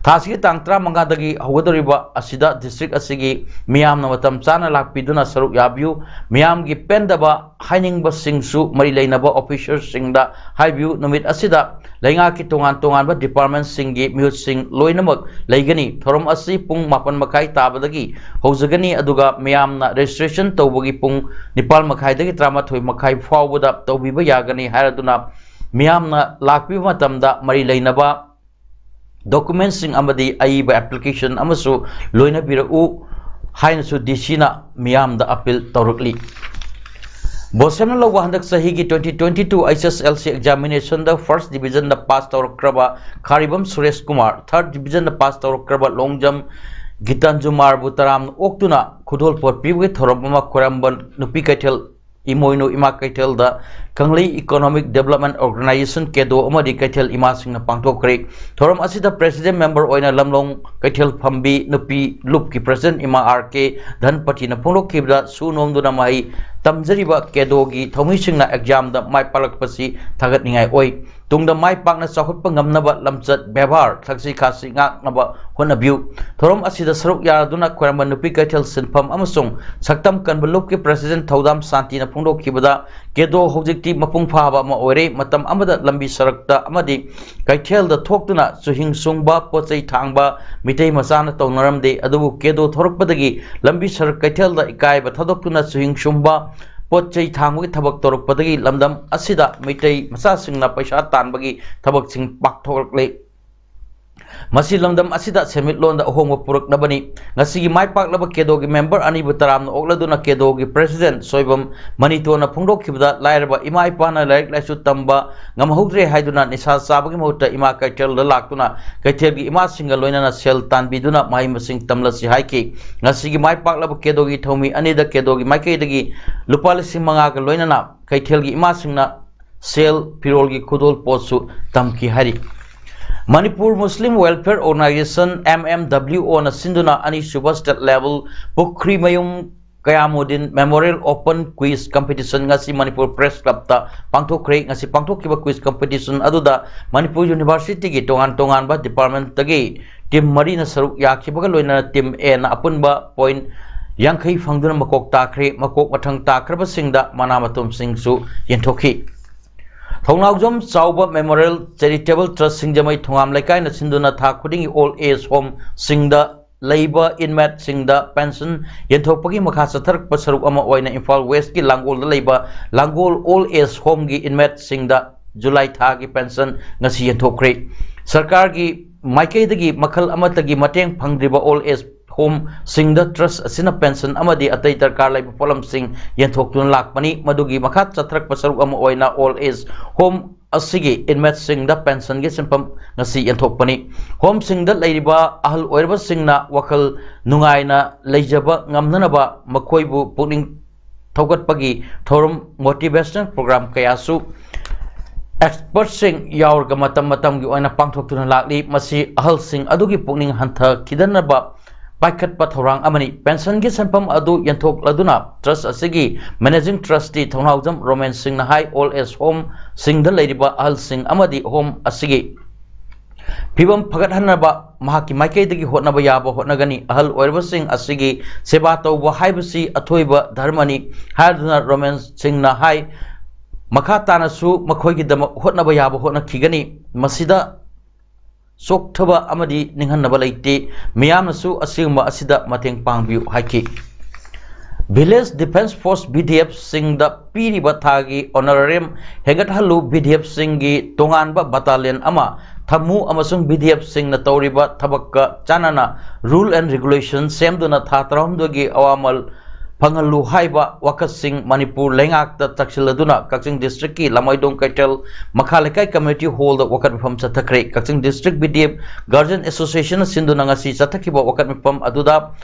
ꯊꯥꯁꯤꯒꯤ ꯇꯥꯡ ꯇꯔꯥꯃꯉꯥꯗꯒꯤ ꯍꯧꯒꯗꯧꯔꯤꯕ ꯑꯁꯤꯗ ꯗꯤꯁꯇ꯭ꯔꯤꯛ ꯑꯁꯤꯒꯤ ꯃꯤꯌꯥꯝꯅ ꯃꯇꯝ ꯆꯥꯅ ꯂꯥꯛꯄꯤꯗꯨꯅ ꯁꯔꯨꯛ ꯌꯥꯕꯤꯌꯨ꯫ ꯃꯤꯌꯥꯝꯒꯤ ꯄꯦꯟꯗꯕ ꯍꯥꯏꯅꯤꯡꯕꯁꯤꯡꯁꯨ ꯃꯔꯤ ꯂꯩꯅꯕ ꯑꯣꯐꯤꯁꯔꯁꯤꯡꯗ ꯍꯥꯏꯕꯤꯌꯨ꯫ ꯅꯨꯃꯤꯠ ꯑꯁꯤꯗ ꯂꯩꯉꯥꯛꯀꯤ ꯇꯣꯉꯥꯟ ꯇꯣꯉꯥꯟꯕ ꯗꯤꯄꯥꯔꯠꯃꯦꯟꯁꯤꯡꯒꯤ ꯃꯤꯍꯨꯠꯁꯤꯡ ꯂꯣꯏꯅꯃꯛ ꯂꯩꯒꯅꯤ꯫ ꯊꯧꯔꯝ ꯑꯁꯤ ꯄꯨꯡ ꯃꯥꯄꯟ ꯃꯈꯥꯏ ꯇꯥꯕꯗꯒꯤ ꯍꯧꯖꯒꯅꯤ, ꯑꯗꯨꯒ ꯃꯤꯌꯥꯝꯅ ꯔꯦꯖꯤꯁꯇ꯭ꯔꯦꯁꯟ ꯇꯧꯕꯒꯤ ꯄꯨꯡ ꯅꯤꯄꯥꯜ ꯃꯈꯥꯏꯗꯒꯤ ꯇꯔꯥꯃꯥꯊꯣꯏ ꯃꯈꯥꯏ ꯐꯥꯎꯕꯗ ꯇꯧꯕꯤꯕ ꯌꯥꯒꯅꯤ ꯍꯥꯏꯔꯗꯨꯅ ꯃꯤꯌꯥꯝꯅ ꯂꯥꯛꯄꯤꯕ ꯃꯇꯝꯗ ꯃꯔꯤ ꯂꯩꯅꯕ ꯗꯣꯀꯨꯃꯦꯟꯁꯤꯡ ꯑꯃꯗꯤ ꯑꯏꯕ ꯑꯦꯄ꯭ꯂꯤꯀꯦꯁꯟ ꯑꯃꯁꯨ ꯂꯣꯏꯅꯕꯤꯔꯛꯎ ꯍꯥꯏꯅꯁꯨ ꯗꯤ ꯁꯤꯅ ꯃꯤꯌꯥꯝꯗ ꯑꯄꯤꯜ ꯇꯧꯔꯛꯂꯤ꯫ ꯕꯣꯁꯦꯝꯅ ꯂꯧꯕ ꯍꯟꯗꯛ ꯆꯍꯤꯒꯤ twenty twenty two H S L C examination ꯗ first division ꯗ ꯄꯥꯁ ꯇꯧꯔꯛꯈ꯭ꯔꯕ ꯈꯥꯔꯤꯕꯝ ꯁꯨꯔꯦꯁ ꯀꯨꯃꯥꯔ, third division ꯗ ꯄꯥꯁ ꯇꯧꯔꯛꯈ꯭ꯔꯕ ꯂꯣꯡꯖꯝ ꯒꯤꯇꯥꯟꯖꯨꯃꯥꯔꯕꯨ ꯇꯔꯥꯝꯅ ꯑꯣꯛꯇꯨꯅ ꯈꯨꯗꯣꯜꯄꯣꯠ ꯄꯤꯕꯒꯤ ꯊꯧꯔꯝ ꯑꯃ ꯈ꯭ꯋꯥꯏꯔꯝꯕꯟ ꯅꯨꯄꯤ ꯀꯩꯊꯦꯜ ꯏꯃꯣꯏꯅꯨ ꯏꯃꯥ ꯀꯩꯊꯦꯜꯗ ꯀꯪꯂꯩ Economic Development Organisation, ꯀꯦꯗꯣ ꯑꯃꯗꯤ ꯀꯩꯊꯦꯜ ꯏꯃꯥꯁꯤꯡꯅ ꯄꯥꯡꯊꯣꯛꯈ꯭ꯔꯦ꯫ ꯊꯧꯔꯝ ꯑꯁꯤꯗ president member ꯑꯣꯏꯅ ꯂꯝꯂꯣꯡ ꯀꯩꯊꯦꯜ ꯐꯝꯕꯤ ꯅꯨꯄꯤ ꯂꯨꯞꯀꯤ president ꯏꯃꯥ ꯑꯥꯔ ꯀꯦ ꯙꯟꯄꯇꯤꯅ ꯐꯣꯡꯗꯣꯛꯈꯤꯕꯗ, ꯁꯨ ꯅꯣꯝꯗꯨꯅ ꯃꯍꯩ ꯇꯝꯖꯔꯤꯕ ꯀꯦꯗꯣꯒꯤ ꯊꯧꯃꯤꯁꯤꯡꯅ exam ꯗ ꯃꯥꯏ ꯄꯥꯛꯂꯛꯄꯁꯤ ꯊꯥꯒꯠꯅꯤꯡꯉꯥꯏ ꯑꯣꯏ꯫ ꯇꯨꯡꯗ ꯃꯥꯏ ꯄꯥꯛꯅ ꯆꯥꯎꯈꯠꯄ ꯉꯝꯅꯕ ꯂꯝꯆꯠ ꯕꯦꯕꯥꯔ, ꯊꯛꯁꯤ ꯈꯥꯁꯤ ꯉꯥꯛꯅꯕ ꯍꯣꯠꯅꯕꯤꯌꯨ꯫ ꯊꯧꯔꯝ ꯑꯁꯤꯗ ꯁꯔꯨꯛ ꯌꯥꯗꯨꯅ ꯈ꯭ꯋꯥꯏꯔꯝꯕꯟ ꯅꯨꯄꯤ ꯀꯩꯊꯦꯜ ꯁꯤꯟꯐꯝ ꯑꯃꯁꯨꯡ ꯁꯛꯇꯝ ꯀꯟꯕ ꯂꯨꯞꯀꯤ president ꯊꯧꯗꯥꯝ ꯁꯥꯟꯇꯤꯅ ꯐꯣꯡꯗꯣꯛꯈꯤꯕꯗ, ꯀꯦꯗꯣ ꯍꯧꯖꯤꯛꯇꯤ ꯃꯄꯨꯡ ꯐꯥꯕ ꯑꯃ ꯑꯣꯏꯔꯦ꯫ ꯃꯇꯝ ꯑꯃꯗ ꯂꯝꯕꯤ ꯁꯔꯛꯇ ꯑꯃꯗꯤ ꯀꯩꯊꯦꯜꯗ ꯊꯣꯛꯇꯨꯅ ꯆꯨꯍꯤꯡ ꯁꯨꯡꯕ, ꯄꯣꯠ ꯆꯩ ꯊꯥꯡꯕ ꯃꯤꯇꯩ ꯃꯆꯥꯅ ꯇꯧꯅꯔꯝꯗꯦ꯫ ꯑꯗꯨꯕꯨ ꯀꯦꯗꯣ ꯊꯣꯔꯛꯄꯗꯒꯤ ꯂꯝꯕꯤ ꯁꯔꯛ ꯀꯩꯊꯦꯜꯗ ꯏꯀꯥꯏꯕ ꯊꯥꯗꯣꯛꯇꯨꯅ ꯆꯨꯍꯤꯡ ꯁꯨꯡꯕ, ꯄꯣꯠ ꯆꯩ ꯊꯥꯡꯕꯒꯤ ꯊꯕꯛ ꯇꯧꯔꯛꯄꯗꯒꯤ ꯂꯝꯗꯝ ꯑꯁꯤꯗ ꯃꯤꯇꯩ ꯃꯆꯥꯁꯤꯡꯅ ꯄꯩꯁꯥ ꯇꯥꯟꯕꯒꯤ ꯊꯕꯛꯁꯤꯡ ꯄꯥꯡꯊꯣꯛꯂꯛꯂꯤ꯫ ꯃꯁꯤ ꯂꯝꯗꯝ ꯑꯁꯤꯗ ꯁꯦꯟꯃꯤꯠꯂꯣꯟꯗ ꯑꯍꯣꯡꯕ ꯄꯨꯔꯛꯅꯕꯅꯤ꯫ ꯉꯁꯤꯒꯤ ꯃꯥꯏ ꯄꯥꯛꯂꯕ ꯀꯦꯗꯣꯒꯤ member ꯑꯅꯤꯕꯨ ꯇꯔꯥꯝꯅ ꯑꯣꯛꯂꯗꯨꯅ ꯀꯦꯗꯣꯒꯤ president ꯁꯣꯏꯕꯝ ꯃꯅꯤꯇꯣꯟꯅ ꯐꯣꯡꯗꯣꯛꯈꯤꯕꯗ, ꯂꯥꯏꯔꯕ ꯏꯃꯥ ꯏꯄꯥꯅ ꯂꯥꯏꯔꯤꯛ ꯂꯥꯏꯁꯨ ꯇꯝꯕ ꯉꯝꯍꯧꯗ꯭ꯔꯦ ꯍꯥꯏꯗꯨꯅ ꯅꯤꯁꯥ ꯆꯥꯕꯒꯤ ꯃꯍꯨꯠꯇ ꯏꯃꯥ ꯀꯩꯊꯦꯜꯗ ꯂꯥꯛꯇꯨꯅ ꯀꯩꯊꯦꯜꯒꯤ ꯏꯃꯥꯁꯤꯡꯒ ꯂꯣꯏꯅꯅ ꯁꯦꯜ ꯇꯥꯟꯕꯤꯗꯨꯅ ꯃꯍꯩ ꯃꯁꯤꯡ ꯇꯝꯂꯁꯤ ꯍꯥꯏꯈꯤ꯫ ꯉꯁꯤꯒꯤ ꯃꯥꯏ ꯄꯥꯛꯂꯕ ꯀꯦꯗꯣꯒꯤ ꯊꯧꯃꯤ ꯑꯅꯤꯗ ꯀꯦꯗꯣꯒꯤ ꯃꯥꯏꯀꯩꯗꯒꯤ ꯂꯨꯄꯥ ꯂꯤꯁꯤꯡ ꯃꯉꯥꯒ ꯂꯣꯏꯅꯅ ꯀꯩꯊꯦꯜꯒꯤ ꯏꯃꯥꯁꯤꯡꯅ ꯁꯦꯜ, ꯐꯤꯔꯣꯜꯒꯤ ꯈꯨꯗꯣꯜ ꯄꯣꯠꯁꯨ ꯇꯝꯈꯤ ꯍꯥꯏꯔꯤ꯫ ꯃꯅꯤꯄꯨꯔ ꯃꯨꯁꯂꯤꯝ ꯋꯦꯜꯐꯤꯌꯔ ꯑꯣꯔꯒꯅꯥꯏꯖꯦꯁꯟ, MMWO ꯅ ꯁꯤꯟꯗꯨꯅ ꯑꯅꯤꯁꯨꯕ state level ꯄꯨꯈ꯭ꯔꯤꯃꯌꯨꯝ ꯀꯌꯥꯃꯨꯗꯤꯟ Memorial Open Quiz Competition ꯉꯁꯤ ꯃꯅꯤꯄꯨꯔ Press Club ꯇ ꯄꯥꯡꯊꯣꯛꯈ꯭ꯔꯦ꯫ ꯉꯁꯤ ꯄꯥꯡꯊꯣꯛꯈꯤꯕ quiz competition ꯑꯗꯨꯗ ꯃꯅꯤꯄꯨꯔ University ꯒꯤ ꯇꯣꯉꯥꯟ ꯇꯣꯉꯥꯟꯕ department ꯇꯒꯤ team ꯃꯔꯤꯅ ꯁꯔꯨꯛ ꯌꯥꯈꯤꯕꯒ ꯂꯣꯏꯅꯅ team A ꯅ ꯑꯄꯨꯟꯕ point ꯌꯥꯡꯈꯩ ꯐꯪꯗꯨꯅ ꯃꯀꯣꯛ ꯇꯥꯈ꯭ꯔꯦ꯫ ꯃꯀꯣꯛ ꯃꯊꯪ ꯇꯥꯈ꯭ꯔꯕꯁꯤꯡꯗ ꯃꯅꯥ ꯃꯊꯨꯝꯁꯤꯡꯁꯨ ꯌꯦꯟꯊꯣꯛꯈꯤ꯫ ꯊꯧꯅꯥꯎꯖꯝ ꯆꯥꯎꯕ Memorial Charitable Trust ꯁꯤꯡꯖꯃꯩ ꯊꯣꯉꯥꯝ ꯂꯩꯀꯥꯏꯅ ꯁꯤꯟꯗꯨꯅ ꯊꯥ ꯈꯨꯗꯤꯡꯒꯤ old age home ꯁꯤꯡꯗ ꯂꯩꯕ inmate ꯁꯤꯡꯗ pension ꯌꯦꯟꯊꯣꯛꯄꯒꯤ ꯃꯈꯥ ꯆꯠꯊꯔꯛꯄ ꯁꯔꯨꯛ ꯑꯃ ꯑꯣꯏꯅ ꯏꯝꯐꯥꯜ West ꯀꯤ ꯂꯥꯡꯒꯣꯜꯗ ꯂꯩꯕ ꯂꯥꯡꯒꯣꯜ old age home ꯒꯤ inmate ꯁꯤꯡꯗ July ꯊꯥꯒꯤ pension ꯉꯁꯤ ꯌꯦꯟꯊꯣꯛꯈ꯭ꯔꯦ꯫ ꯁꯔꯀꯥꯔꯒꯤ ꯃꯥꯏꯀꯩꯗꯒꯤ ꯃꯈꯜ ꯑꯃꯠꯇꯒꯤ ꯃꯇꯦꯡ ꯐꯪꯗ꯭ꯔꯤꯕ old age home ꯁꯤꯡꯗ trust ꯑꯁꯤꯅ pension ꯑꯃꯗꯤ ꯑꯇꯩ ꯗꯔꯀꯥꯔ ꯂꯩꯕ ꯄꯣꯠꯂꯝꯁꯤꯡ ꯌꯦꯟꯊꯣꯛꯇꯨꯅ ꯂꯥꯛꯄꯅꯤ꯫ ꯃꯗꯨꯒꯤ ꯃꯈꯥ ꯆꯠꯊꯔꯛꯄ ꯁꯔꯨꯛ ꯑꯃ ꯑꯣꯏꯅ old age home ꯑꯁꯤꯒꯤ inmate ꯁꯤꯡꯗ pension ꯒꯤ ꯁꯤꯟꯐꯝ ꯉꯁꯤ ꯌꯦꯟꯊꯣꯛꯄꯅꯤ꯫ Home ꯁꯤꯡꯗ ꯂꯩꯔꯤꯕ ꯑꯍꯜ ꯑꯣꯏꯔꯕꯁꯤꯡꯅ ꯋꯥꯈꯜ ꯅꯨꯡꯉꯥꯏꯅ ꯂꯩꯖꯕ ꯉꯝꯅꯅꯕ ꯃꯈꯣꯏꯕꯨ ꯄꯨꯛꯅꯤꯡ ꯊꯧꯒꯠꯄꯒꯤ ꯊꯧꯔꯝ, motivational program ꯀꯌꯥꯁꯨ expert ꯁꯤꯡ ꯌꯥꯎꯔꯒ ꯃꯇꯝ ꯃꯇꯝꯒꯤ ꯑꯣꯏꯅ ꯄꯥꯡꯊꯣꯛꯇꯨꯅ ꯂꯥꯛꯂꯤ꯫ ꯃꯁꯤ ꯑꯍꯜꯁꯤꯡ ꯑꯗꯨꯒꯤ ꯄꯨꯛꯅꯤꯡ ꯍꯟꯊꯈꯤꯗꯅꯕ ꯄꯥꯏꯈꯠꯄ ꯊꯧꯔꯥꯡ ꯑꯃꯅꯤ꯫ Pensionꯒꯤ ꯁꯦꯟꯐꯝ ꯑꯗꯨ ꯌꯦꯟꯊꯣꯛꯂꯗꯨꯅ trust ꯑꯁꯤꯒꯤ managing trustee ꯊꯧꯅꯥꯎꯖꯝ ꯔꯣꯃꯦꯟ ꯁꯤꯡꯅ ꯍꯥꯏ, old age homeꯁꯤꯡꯗ ꯂꯩꯔꯤꯕ ꯑꯍꯜꯁꯤꯡ ꯑꯃꯗꯤ home ꯑꯁꯤꯒꯤ ꯐꯤꯕꯝ ꯐꯒꯠꯍꯟꯅꯕ ꯃꯍꯥꯛꯀꯤ ꯃꯥꯏꯀꯩꯗꯒꯤ ꯍꯣꯠꯅꯕ ꯌꯥꯕ ꯍꯣꯠꯅꯒꯅꯤ꯫ ꯑꯍꯜ ꯑꯣꯏꯔꯕꯁꯤꯡ ꯑꯁꯤꯒꯤ ꯁꯦꯕꯥ ꯇꯧꯕ ꯍꯥꯏꯕꯁꯤ ꯑꯊꯣꯏꯕ ꯙꯔꯃꯅꯤ ꯍꯥꯏꯗꯨꯅ ꯔꯣꯃꯦꯟ ꯁꯤꯡꯅ ꯍꯥꯏ, ꯃꯈꯥ ꯇꯥꯅꯁꯨ ꯃꯈꯣꯏꯒꯤꯗꯃꯛ ꯍꯣꯠꯅꯕ ꯌꯥꯕ ꯍꯣꯠꯅꯈꯤꯒꯅꯤ꯫ ꯃꯁꯤꯗ ꯆꯣꯛꯊꯕ ꯑꯃꯗꯤ ꯅꯤꯡꯍꯟꯅꯕ ꯂꯩꯇꯦ꯫ ꯃꯤꯌꯥꯝꯅꯁꯨ ꯑꯁꯤꯒꯨꯝꯕ ꯑꯁꯤꯗ ꯃꯇꯦꯡ ꯄꯥꯡꯕꯤꯌꯨ ꯍꯥꯏꯈꯤ꯫ Village Defence Force, VDFꯁꯤꯡꯗ ꯄꯤꯔꯤꯕ ꯊꯥꯒꯤ honorarium ꯍꯦꯟꯒꯠꯍꯜꯂꯨ꯫ VDFꯁꯤꯡꯒꯤ ꯇꯣꯉꯥꯟꯕ battalion ꯑꯃ ꯊꯝꯃꯨ ꯑꯃꯁꯨꯡ VDFꯁꯤꯡꯅ ꯇꯧꯔꯤꯕ ꯊꯕꯛꯀ ꯆꯥꯟꯅꯅ rule and regulation ꯁꯦꯝꯗꯨꯅ ꯊꯥ ꯇꯔꯥꯍꯨꯝꯗꯣꯏꯒꯤ ꯑꯋꯥꯃꯜ ꯐꯪꯍꯜꯂꯨ ꯍꯥꯏꯕ ꯋꯥꯀꯠꯁꯤꯡ ꯃꯅꯤꯄꯨꯔ ꯂꯩꯉꯥꯛꯇ ꯇꯛꯁꯤꯜꯂꯗꯨꯅ ꯀꯛꯆꯤꯡ districtꯀꯤ ꯂꯃꯥꯏꯗꯣꯡ ꯀꯩꯊꯦꯜ ꯃꯈꯥ ꯂꯩꯀꯥꯏ community hallꯗ ꯋꯥꯀꯠ ꯃꯤꯐꯝ ꯆꯠꯊꯈ꯭ꯔꯦ꯫ ꯀꯛꯆꯤꯡ district VDF Guardian Associationꯅ ꯁꯤꯟꯗꯨꯅ ꯉꯁꯤ ꯆꯠꯊꯈꯤꯕ ꯋꯥꯀꯠ ꯃꯤꯐꯝ ꯑꯗꯨꯗ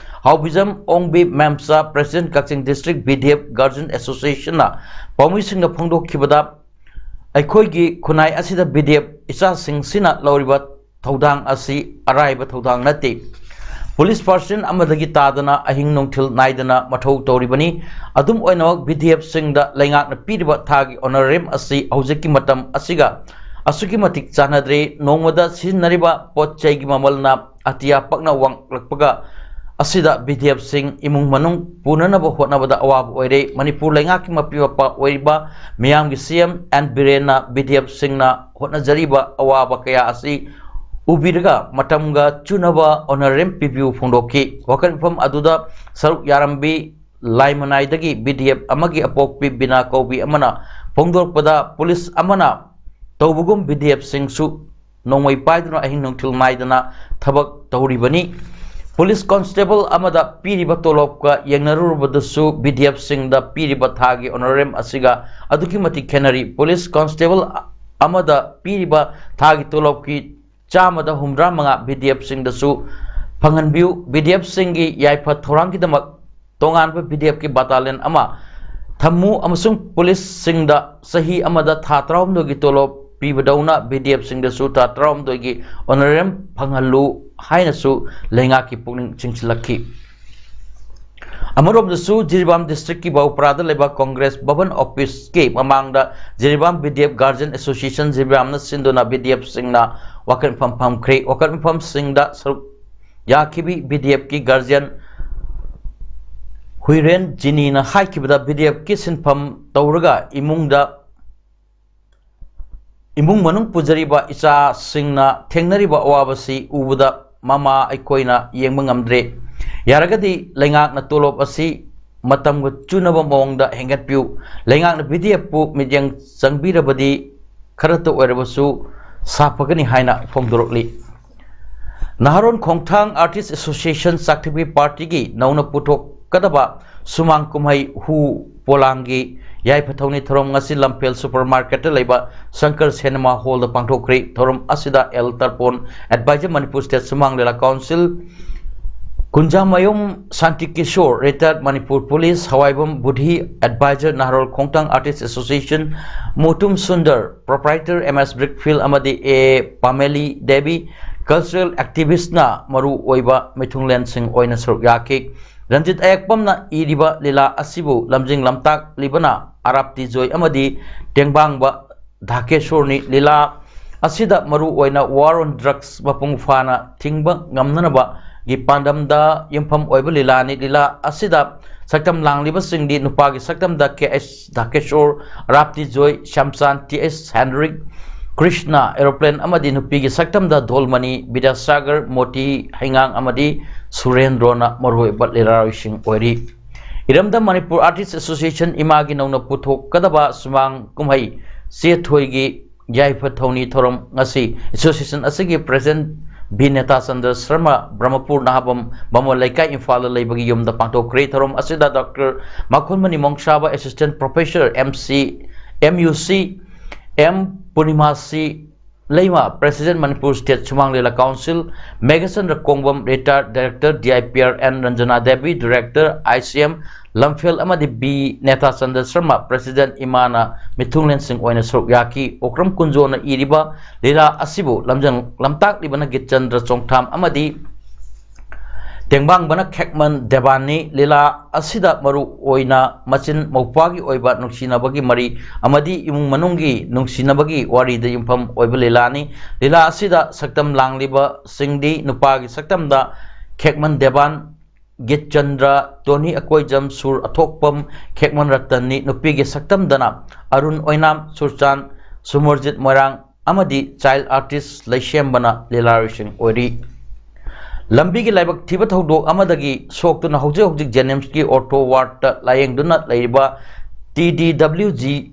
ꯍꯥꯎꯕꯤꯖꯝ ꯑꯣꯡꯕꯤ ꯃꯦꯝꯆꯥ, President, ꯀꯛꯆꯤꯡ district VDF Guardian Associationꯅ ꯄꯥꯎꯃꯤꯁꯤꯡꯗ ꯐꯣꯡꯗꯣꯛꯈꯤꯕꯗ, ꯑꯩꯈꯣꯏꯒꯤ ꯈꯨꯟꯅꯥꯏ ꯑꯁꯤꯗ VDF ꯏꯆꯥꯁꯤꯡꯁꯤꯅ ꯂꯧꯔꯤꯕ ꯊꯧꯗꯥꯡ ꯑꯁꯤ ꯑꯔꯥꯏꯕ ꯊꯧꯗꯥꯡ ꯅꯠꯇꯦ꯫ Police personnel ꯑꯃꯗꯒꯤ ꯇꯥꯗꯅ ꯑꯍꯤꯡ ꯅꯨꯡꯊꯤꯜ ꯅꯥꯏꯗꯅ ꯃꯊꯧ ꯇꯧꯔꯤꯕꯅꯤ꯫ ꯑꯗꯨꯝ ꯑꯣꯏꯅꯃꯛ, VDFꯁꯤꯡꯗ ꯂꯩꯉꯥꯛꯅ ꯄꯤꯔꯤꯕ ꯊꯥꯒꯤ honorarium ꯑꯁꯤ ꯍꯧꯖꯤꯛꯀꯤ ꯃꯇꯝ ꯑꯁꯤꯒ ꯑꯁꯨꯛꯀꯤ ꯃꯇꯤꯛ ꯆꯥꯟꯅꯗ꯭ꯔꯦ꯫ ꯅꯣꯡꯃꯗ ꯁꯤꯖꯤꯟꯅꯔꯤꯕ ꯄꯣꯠ ꯆꯩꯒꯤ ꯃꯃꯜꯅ ꯑꯇꯤꯌꯥ ꯄꯛꯅ ꯋꯥꯡꯂꯛꯄꯒ ꯑꯁꯤꯗ VDFꯁꯤꯡ ꯏꯃꯨꯡ ꯃꯅꯨꯡ ꯄꯨꯅꯅꯕ ꯍꯣꯠꯅꯕꯗ ꯑꯋꯥꯕ ꯑꯣꯏꯔꯦ꯫ ꯃꯅꯤꯄꯨꯔ ꯂꯩꯉꯥꯛꯀꯤ ꯃꯄꯤ ꯃꯄꯥ ꯑꯣꯏꯔꯤꯕ ꯃꯤꯌꯥꯝꯒꯤ CM ꯑꯦꯟ ꯕꯤꯔꯦꯟꯅ VDFꯁꯤꯡꯅ ꯍꯣꯠꯅꯖꯔꯤꯕ ꯑꯋꯥꯕ ꯀꯌꯥ ꯑꯁꯤ ꯎꯕꯤꯔꯒ ꯃꯇꯝꯒ ꯆꯨꯅꯕ honorarium ꯄꯤꯕꯤꯌꯨ ꯐꯣꯡꯗꯣꯛꯈꯤ꯫ ꯋꯥꯀꯠ ꯃꯤꯐꯝ ꯑꯗꯨꯗ ꯁꯔꯨꯛ ꯌꯥꯔꯝꯕꯤ ꯂꯥꯏꯃꯅꯥꯏꯗꯒꯤ VDF ꯑꯃꯒꯤ ꯑꯄꯣꯛꯄꯤ ꯕꯤꯅꯥ ꯀꯧꯕꯤ ꯑꯃꯅ ꯐꯣꯡꯗꯣꯔꯛꯄꯗ, police ꯑꯃꯅ ꯇꯧꯕꯒꯨꯝ VDFꯁꯤꯡꯁꯨ ꯅꯣꯡꯃꯩ ꯄꯥꯏꯗꯨꯅ ꯑꯍꯤꯡ ꯅꯨꯡꯊꯤꯜ ꯅꯥꯏꯗꯅ ꯊꯕꯛ ꯇꯧꯔꯤꯕꯅꯤ꯫ Police constable ꯑꯃꯗ ꯄꯤꯔꯤꯕ ꯇꯣꯂꯣꯞꯀ ꯌꯦꯡꯅꯔꯨꯔꯕꯗꯁꯨ VDFꯁꯤꯡꯗ ꯄꯤꯔꯤꯕ ꯊꯥꯒꯤ honorarium ꯑꯁꯤꯒ ꯑꯗꯨꯛꯀꯤ ꯃꯇꯤꯛ ꯈꯦꯠꯅꯔꯤ꯫ Police constable ꯑꯃꯗ ꯄꯤꯔꯤꯕ ꯊꯥꯒꯤ ꯇꯣꯂꯣꯞꯀꯤ ꯆꯥꯝꯃꯗ ꯍꯨꯝꯗ꯭ꯔꯥ ꯃꯉꯥ VDFꯁꯤꯡꯗꯁꯨ ꯐꯪꯍꯟꯕꯤꯌꯨ꯫ VDFꯁꯤꯡꯒꯤ ꯌꯥꯏꯐ ꯊꯧꯔꯥꯡꯒꯤꯗꯃꯛ ꯇꯣꯉꯥꯟꯕ VDFꯀꯤ battalion ꯑꯃ ꯊꯝꯃꯨ ꯑꯃꯁꯨꯡ policeꯁꯤꯡꯗ ꯆꯍꯤ ꯑꯃꯗ ꯊꯥ ꯇꯔꯥꯍꯨꯝꯗꯣꯏꯒꯤ ꯇꯣꯂꯣꯞ ꯄꯤꯕꯗꯧꯅ VDFꯁꯤꯡꯗꯁꯨ ꯊꯥ ꯇꯔꯥꯍꯨꯝꯗꯣꯏꯒꯤ honorarium ꯐꯪꯍꯜꯂꯨ ꯍꯥꯏꯅꯁꯨ ꯂꯩꯉꯥꯛꯀꯤ ꯄꯨꯛꯅꯤꯡ ꯆꯤꯡꯁꯤꯜꯂꯛꯈꯤ꯫ ꯑꯃꯔꯣꯝꯗꯁꯨ ꯖꯤꯔꯤꯕꯥꯝ ꯗꯤꯁꯇ꯭ꯔꯤꯛꯀꯤ ꯕꯥꯎꯄ꯭ꯔꯥꯗ ꯂꯩꯕ ꯀꯣꯡꯒ꯭ꯔꯦꯁ ꯚꯕꯟ ꯑꯣꯐꯤꯁꯀꯤ ꯃꯃꯥꯡꯗ ꯖꯤꯔꯤꯕꯥꯝ ꯕꯤꯗꯤꯑꯦꯐ ꯒꯥꯔꯖꯤꯌꯟ ꯑꯦꯁꯣꯁꯤꯌꯦꯁꯟ ꯖꯤꯔꯤꯕꯥꯝꯅ ꯁꯤꯟꯗꯨꯅ ꯕꯤꯗꯤꯑꯦꯐꯁꯤꯡꯅ ꯋꯥꯀꯠ ꯃꯤꯐꯝ ꯐꯝꯈ꯭ꯔꯦ꯫ ꯋꯥꯀꯠ ꯃꯤꯐꯝꯁꯤꯡꯗ ꯁꯔꯨꯛ ꯌꯥꯈꯤꯕꯤ ꯕꯤꯗꯤꯑꯦꯐꯀꯤ ꯒꯥꯔꯖꯤꯌꯟ ꯍꯨꯏꯔꯦꯟ ꯖꯤꯅꯤꯅ ꯍꯥꯏꯈꯤꯕꯗ, ꯕꯤꯗꯤꯑꯦꯐꯀꯤ ꯁꯤꯟꯐꯝ ꯇꯧꯔꯒ ꯏꯃꯨꯡꯗ ꯏꯃꯨꯡ ꯃꯅꯨꯡ ꯄꯨꯖꯔꯤꯕ ꯏꯆꯥꯁꯤꯡꯅ ꯊꯦꯡꯅꯔꯤꯕ ꯑꯋꯥꯕꯁꯤ ꯎꯕꯗ ꯃꯃꯥ ꯑꯩꯈꯣꯏꯅ ꯌꯦꯡꯕ ꯉꯝꯗ꯭ꯔꯦ꯫ ꯌꯥꯔꯒꯗꯤ ꯂꯩꯉꯥꯛꯅ ꯇꯣꯂꯣꯞ ꯑꯁꯤ ꯃꯇꯝꯒ ꯆꯨꯅꯕ ꯃꯑꯣꯡꯗ ꯍꯦꯟꯒꯠꯄꯤꯌꯨ꯫ ꯂꯩꯉꯥꯛꯅ ꯕꯤꯗꯤꯑꯦꯐꯄꯨ ꯃꯤꯠꯌꯦꯡ ꯆꯪꯕꯤꯔꯕꯗꯤ ꯈꯔꯇ ꯑꯣꯏꯔꯕꯁꯨ ꯁꯥꯐꯒꯅꯤ ꯍꯥꯏꯅ ꯐꯣꯡꯗꯣꯔꯛꯂꯤ꯫ ꯅꯍꯥꯔꯣꯟ ꯈꯣꯡꯊꯥꯡ ꯑꯥꯔꯇꯤꯁ ꯑꯦꯁꯣꯁꯤꯌꯦꯁꯟ ꯆꯥꯛꯊꯤꯛꯄꯤ ꯄꯥꯔꯇꯤꯒꯤ ꯅꯧꯅ ꯄꯨꯊꯣꯛꯀꯗꯕ ꯁꯨꯃꯥꯡ ꯀꯨꯝꯍꯩ ꯍꯨ ꯄꯣꯂꯥꯡꯒꯤ ꯌꯥꯏꯐ ꯊꯧꯅꯤ ꯊꯧꯔꯝ ꯉꯁꯤ ꯂꯝꯐꯦꯜ ꯁꯨꯄꯔ ꯃꯥꯔꯀꯦꯠꯇ ꯂꯩꯕ ꯁꯪꯀꯔ ꯁꯤꯅꯦꯃꯥ ꯍꯣꯜꯗ ꯄꯥꯡꯊꯣꯛꯈ꯭ꯔꯦ꯫ ꯊꯧꯔꯝ ꯑꯁꯤꯗ L ꯇꯔꯄꯣꯟ, adviser Manipur state Shumang Leela council, ꯀꯨꯟꯖꯥꯃꯌꯨꯝ ꯁꯥꯟꯇꯤ ꯀꯤꯁꯣꯔ, ꯔꯤꯇꯥꯌꯔꯠ ꯃꯅꯤꯄꯨꯔ ꯄꯨꯂꯤꯁ, ꯍꯋꯥꯏꯕꯝ ꯕꯨꯙꯤ, ꯑꯦꯗꯚꯥꯏꯖꯔ ꯅꯍꯥꯔꯣꯜ ꯈꯣꯡꯊꯥꯡ ꯑꯥꯔꯇꯤꯁ ꯑꯦꯁꯣꯁꯤꯌꯦꯁꯟ, ꯃꯣꯇꯨꯝ ꯁꯨꯟꯗꯔ, ꯄ꯭ꯔꯣꯄ꯭ꯔꯥꯏꯇꯔ ꯑꯦꯝ ꯑꯦꯁ ꯕ꯭ꯔꯤꯛ ꯐꯤꯜ ꯑꯃꯗꯤ ꯑꯦ ꯄꯥꯃꯦꯂꯤ ꯗꯦꯕꯤ, ꯀꯜꯆꯔꯦꯜ ꯑꯦꯛꯇꯤꯚꯤꯁ꯭ꯠꯅ ꯃꯔꯨ ꯑꯣꯏꯕ ꯃꯤꯊꯨꯡꯂꯦꯟꯁꯤꯡ ꯑꯣꯏꯅ ꯁꯔꯨꯛ ꯌꯥꯈꯤ꯫ ꯔꯟꯖꯤꯠ ꯑꯌꯦꯛꯄꯝꯅ ꯏꯔꯤꯕ ꯂꯤꯂꯥ ꯑꯁꯤꯕꯨ ꯂꯝꯖꯤꯡ ꯂꯝꯇꯥꯛꯂꯤꯕꯅ ꯑꯔꯥꯞꯇꯤ ꯖꯣꯏ ꯑꯃꯗꯤ ꯇꯦꯡꯕꯥꯡꯕ ꯙꯥꯀꯦꯁꯣꯔꯅꯤ꯫ ꯂꯤꯂꯥ ꯑꯁꯤꯗ ꯃꯔꯨ ꯑꯣꯏꯅ war on drugs ꯃꯄꯨꯡ ꯐꯥꯅ ꯊꯤꯡꯕ ꯉꯝꯅꯅꯕꯒꯤ ꯄꯥꯟꯗꯝꯗ ꯌꯨꯝꯐꯝ ꯑꯣꯏꯕ ꯂꯤꯂꯥꯅꯤ꯫ ꯂꯤꯂꯥ ꯑꯁꯤꯗ ꯁꯛꯇꯝ ꯂꯥꯡꯂꯤꯕꯁꯤꯡꯗꯤ ꯅꯨꯄꯥꯒꯤ ꯁꯛꯇꯝꯗ ꯀꯦ ꯑꯩꯆ ꯙꯥꯀꯦꯁꯣꯔ, ꯑꯔꯥꯞꯇꯤ ꯖꯣꯏ, ꯁ꯭ꯌꯥꯝꯆꯥꯟ, ꯇꯤ ꯑꯩꯆ ꯍꯦꯟꯔꯤꯛ, ꯀ꯭ꯔꯤꯁꯅ, ꯑꯦꯔꯣꯄ꯭ꯂꯦꯟ ꯑꯃꯗꯤ ꯅꯨꯄꯤꯒꯤ ꯁꯛꯇꯝꯗ ꯙꯣꯜꯃꯅꯤ, ꯕꯤꯗ꯭ꯌꯥꯁꯥꯒꯔ, ꯃꯣꯇꯤ ꯍꯩꯉꯥꯡ ꯑꯃꯗꯤ ꯁꯨꯔꯦꯟꯗ꯭ꯔꯣꯅ ꯃꯔꯨꯑꯣꯏꯕ ꯂꯤꯂꯥꯔꯣꯏꯁꯤꯡ ꯑꯣꯏꯔꯤ꯫ ꯏꯔꯝꯗꯝ ꯃꯅꯤꯄꯨꯔ ꯑꯥꯔꯇꯤꯁ ꯑꯦꯁꯣꯁꯤꯌꯦꯁꯟ ꯏꯃꯥꯒꯤ ꯅꯧꯅ ꯄꯨꯊꯣꯛꯀꯗꯕ ꯁꯨꯃꯥꯡ ꯀꯨꯝꯍꯩ ꯆꯦꯊꯣꯏꯒꯤ ꯌꯥꯏꯐ ꯊꯧꯅꯤ ꯊꯧꯔꯝ ꯉꯁꯤ ꯑꯦꯁꯣꯁꯤꯌꯦꯁꯟ ꯑꯁꯤꯒꯤ ꯄ꯭ꯔꯦꯁꯤꯗꯦꯟꯠ ꯚꯤ ꯅꯦꯇꯥꯆꯟꯗ꯭ꯔ ꯁꯔꯃ, ꯕ꯭ꯔꯍꯃꯄꯨꯔ ꯅꯍꯥꯕꯝ ꯕꯥꯃꯣꯟ ꯂꯩꯀꯥꯏ, ꯏꯝꯐꯥꯜꯗ ꯂꯩꯕꯒꯤ ꯌꯨꯝꯗ ꯄꯥꯡꯊꯣꯛꯈ꯭ꯔꯦ꯫ ꯊꯧꯔꯝ ꯑꯁꯤꯗ doctor Makhonmani Mongsaba, assistant professor, M C, M U C, M Purnimashi Leima, president Manipur state Shumang Leela council, Meghachandra Kongbam, retired director D I P R N Ranjana Devi, director I C M, ꯂꯝꯐꯦꯜ ꯑꯃꯗꯤ ꯕꯤ ꯅꯦꯇꯥꯆꯟꯗ꯭ꯔ ꯁꯔꯃ, ꯄ꯭ꯔꯦꯁꯤꯗꯦꯟꯠ ꯏꯃꯥꯅ ꯃꯤꯊꯨꯡꯂꯦꯟꯁꯤꯡ ꯑꯣꯏꯅ ꯁꯔꯨꯛ ꯌꯥꯈꯤ꯫ ꯑꯣꯀ꯭ꯔꯝ ꯀꯨꯟꯖꯣꯅ ꯏꯔꯤꯕ ꯂꯤꯂꯥ ꯑꯁꯤꯕꯨ ꯂꯝꯖꯪ ꯂꯝꯇꯥꯛꯂꯤꯕꯅ ꯒꯤꯠꯆꯟꯗ꯭ꯔ ꯆꯣꯡꯊꯥꯝ ꯑꯃꯗꯤ ꯇꯦꯡꯕꯥꯡꯕꯅ ꯈꯦꯛꯃꯟ ꯗꯦꯕꯥꯟꯅꯤ꯫ ꯂꯤꯂꯥ ꯑꯁꯤꯗ ꯃꯔꯨ ꯑꯣꯏꯅ ꯃꯆꯤꯟ ꯃꯧꯄ꯭ꯋꯥꯒꯤ ꯑꯣꯏꯕ ꯅꯨꯡꯁꯤꯅꯕꯒꯤ ꯃꯔꯤ ꯑꯃꯗꯤ ꯏꯃꯨꯡ ꯃꯅꯨꯡꯒꯤ ꯅꯨꯡꯁꯤꯅꯕꯒꯤ ꯋꯥꯔꯤꯗ ꯌꯨꯝꯐꯝ ꯑꯣꯏꯕ ꯂꯤꯂꯥꯅꯤ꯫ ꯂꯤꯂꯥ ꯑꯁꯤꯗ ꯁꯛꯇꯝ ꯂꯥꯡꯂꯤꯕꯁꯤꯡꯗꯤ ꯅꯨꯄꯥꯒꯤ ꯁꯛꯇꯝꯗ ꯈꯦꯛꯃꯟ ꯗꯦꯕꯥꯟ, ꯒꯤꯠꯆꯟꯗ꯭ꯔ, ꯇꯣꯅꯤ ꯑꯀꯣꯏꯖꯝ, ꯁꯨꯔ ꯑꯊꯣꯛꯄꯝ, ꯈꯦꯛꯃꯟ ꯔꯇꯟꯅꯤ꯫ ꯅꯨꯄꯤꯒꯤ ꯁꯛꯇꯝꯗꯅ ꯑꯔꯨꯟ ꯑꯣꯏꯅꯥꯝ, ꯁꯨꯔꯆꯥꯟ, ꯁꯨꯃꯔꯖꯤꯠ ꯃꯣꯏꯔꯥꯡ ꯑꯃꯗꯤ ꯆꯥꯏꯜ ꯑꯥꯔꯇꯤꯁ ꯂꯩꯁꯦꯝꯕꯅ ꯂꯤꯂꯥꯔꯣꯏꯁꯤꯡ ꯑꯣꯏꯔꯤ꯫ ꯂꯝꯕꯤꯒꯤ ꯂꯥꯏꯕꯛ ꯊꯤꯕ ꯊꯧꯗꯣꯛ ꯑꯃꯗꯒꯤ ꯁꯣꯛꯇꯨꯅ ꯍꯧꯖꯤꯛ ꯍꯧꯖꯤꯛ ꯖꯦꯅꯤꯝꯁꯀꯤ ꯑꯣꯔꯊꯣ ꯋꯥꯔꯗꯇ ꯂꯥꯌꯦꯡꯗꯨꯅ ꯂꯩꯔꯤꯕ T D W G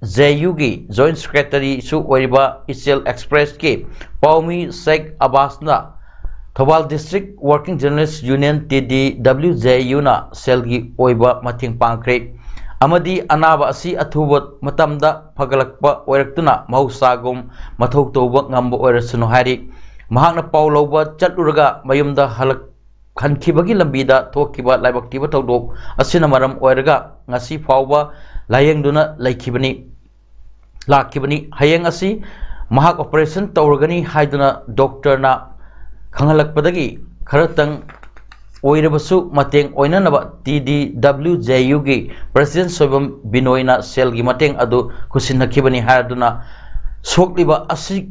J ꯌꯨꯒꯤ ꯖꯣꯏꯟꯠ ꯁꯦꯀ꯭ꯔꯦꯇꯔꯤꯁꯨ ꯑꯣꯏꯔꯤꯕ ꯏꯆꯦꯜ ꯑꯦꯛꯁꯄ꯭ꯔꯦꯁꯀꯤ ꯄꯥꯎꯃꯤ ꯁꯦꯈ ꯑꯕꯥꯁꯅ Thoubal district working journalists union, T D W J ꯌꯨꯅ ꯁꯦꯜꯒꯤ ꯑꯣꯏꯕ ꯃꯇꯦꯡ ꯄꯥꯡꯈ꯭ꯔꯦ ꯑꯃꯗꯤ ꯑꯅꯥꯕ ꯑꯁꯤ ꯑꯊꯨꯕ ꯃꯇꯝꯗ ꯐꯒꯠꯂꯛꯄ ꯑꯣꯏꯔꯛꯇꯨꯅ ꯃꯍꯧꯁꯥꯒꯨꯝ ꯃꯊꯧ ꯇꯧꯕ ꯉꯝꯕ ꯑꯣꯏꯔꯁꯅꯨ ꯍꯥꯏꯔꯤ꯫ ꯃꯍꯥꯛꯅ ꯄꯥꯎ ꯂꯧꯕ ꯆꯠꯂꯨꯔꯒ ꯃꯌꯨꯝꯗ ꯍꯜꯂꯛ-, ꯍꯟꯈꯤꯕꯒꯤ ꯂꯝꯕꯤꯗ ꯊꯣꯛꯈꯤꯕ ꯂꯥꯏꯕꯛ ꯊꯤꯕ ꯊꯧꯗꯣꯛ ꯑꯁꯤꯅ ꯃꯔꯝ ꯑꯣꯏꯔꯒ ꯉꯁꯤ ꯐꯥꯎꯕ ꯂꯥꯌꯦꯡꯗꯨꯅ ꯂꯩꯈꯤꯕꯅꯤ, ꯂꯥꯛꯈꯤꯕꯅꯤ꯫ ꯍꯌꯦꯡ ꯑꯁꯤ ꯃꯍꯥꯛ ꯑꯣꯄꯔꯦꯁꯟ ꯇꯧꯔꯒꯅꯤ ꯍꯥꯏꯗꯨꯅ ꯗꯣꯛꯇꯔꯅ ꯈꯪꯍꯜꯂꯛꯄꯗꯒꯤ ꯈꯔꯇꯪ ꯑꯣꯏꯔꯕꯁꯨ ꯃꯇꯦꯡ ꯑꯣꯏꯅꯅꯕ ꯇꯤ ꯗꯤ ꯗꯕ꯭ꯂꯤꯎ ꯖꯦ ꯌꯨꯒꯤ ꯄ꯭ꯔꯦꯁꯤꯗꯦꯟꯠ ꯁꯣꯏꯕꯝ ꯕꯤꯅꯣꯏꯅ ꯁꯦꯜꯒꯤ ꯃꯇꯦꯡ ꯑꯗꯨ ꯈꯨꯠꯁꯤꯟꯅꯈꯤꯕꯅꯤ ꯍꯥꯏꯗꯨꯅ ꯁꯣꯛꯂꯤꯕ ꯑꯁꯤ,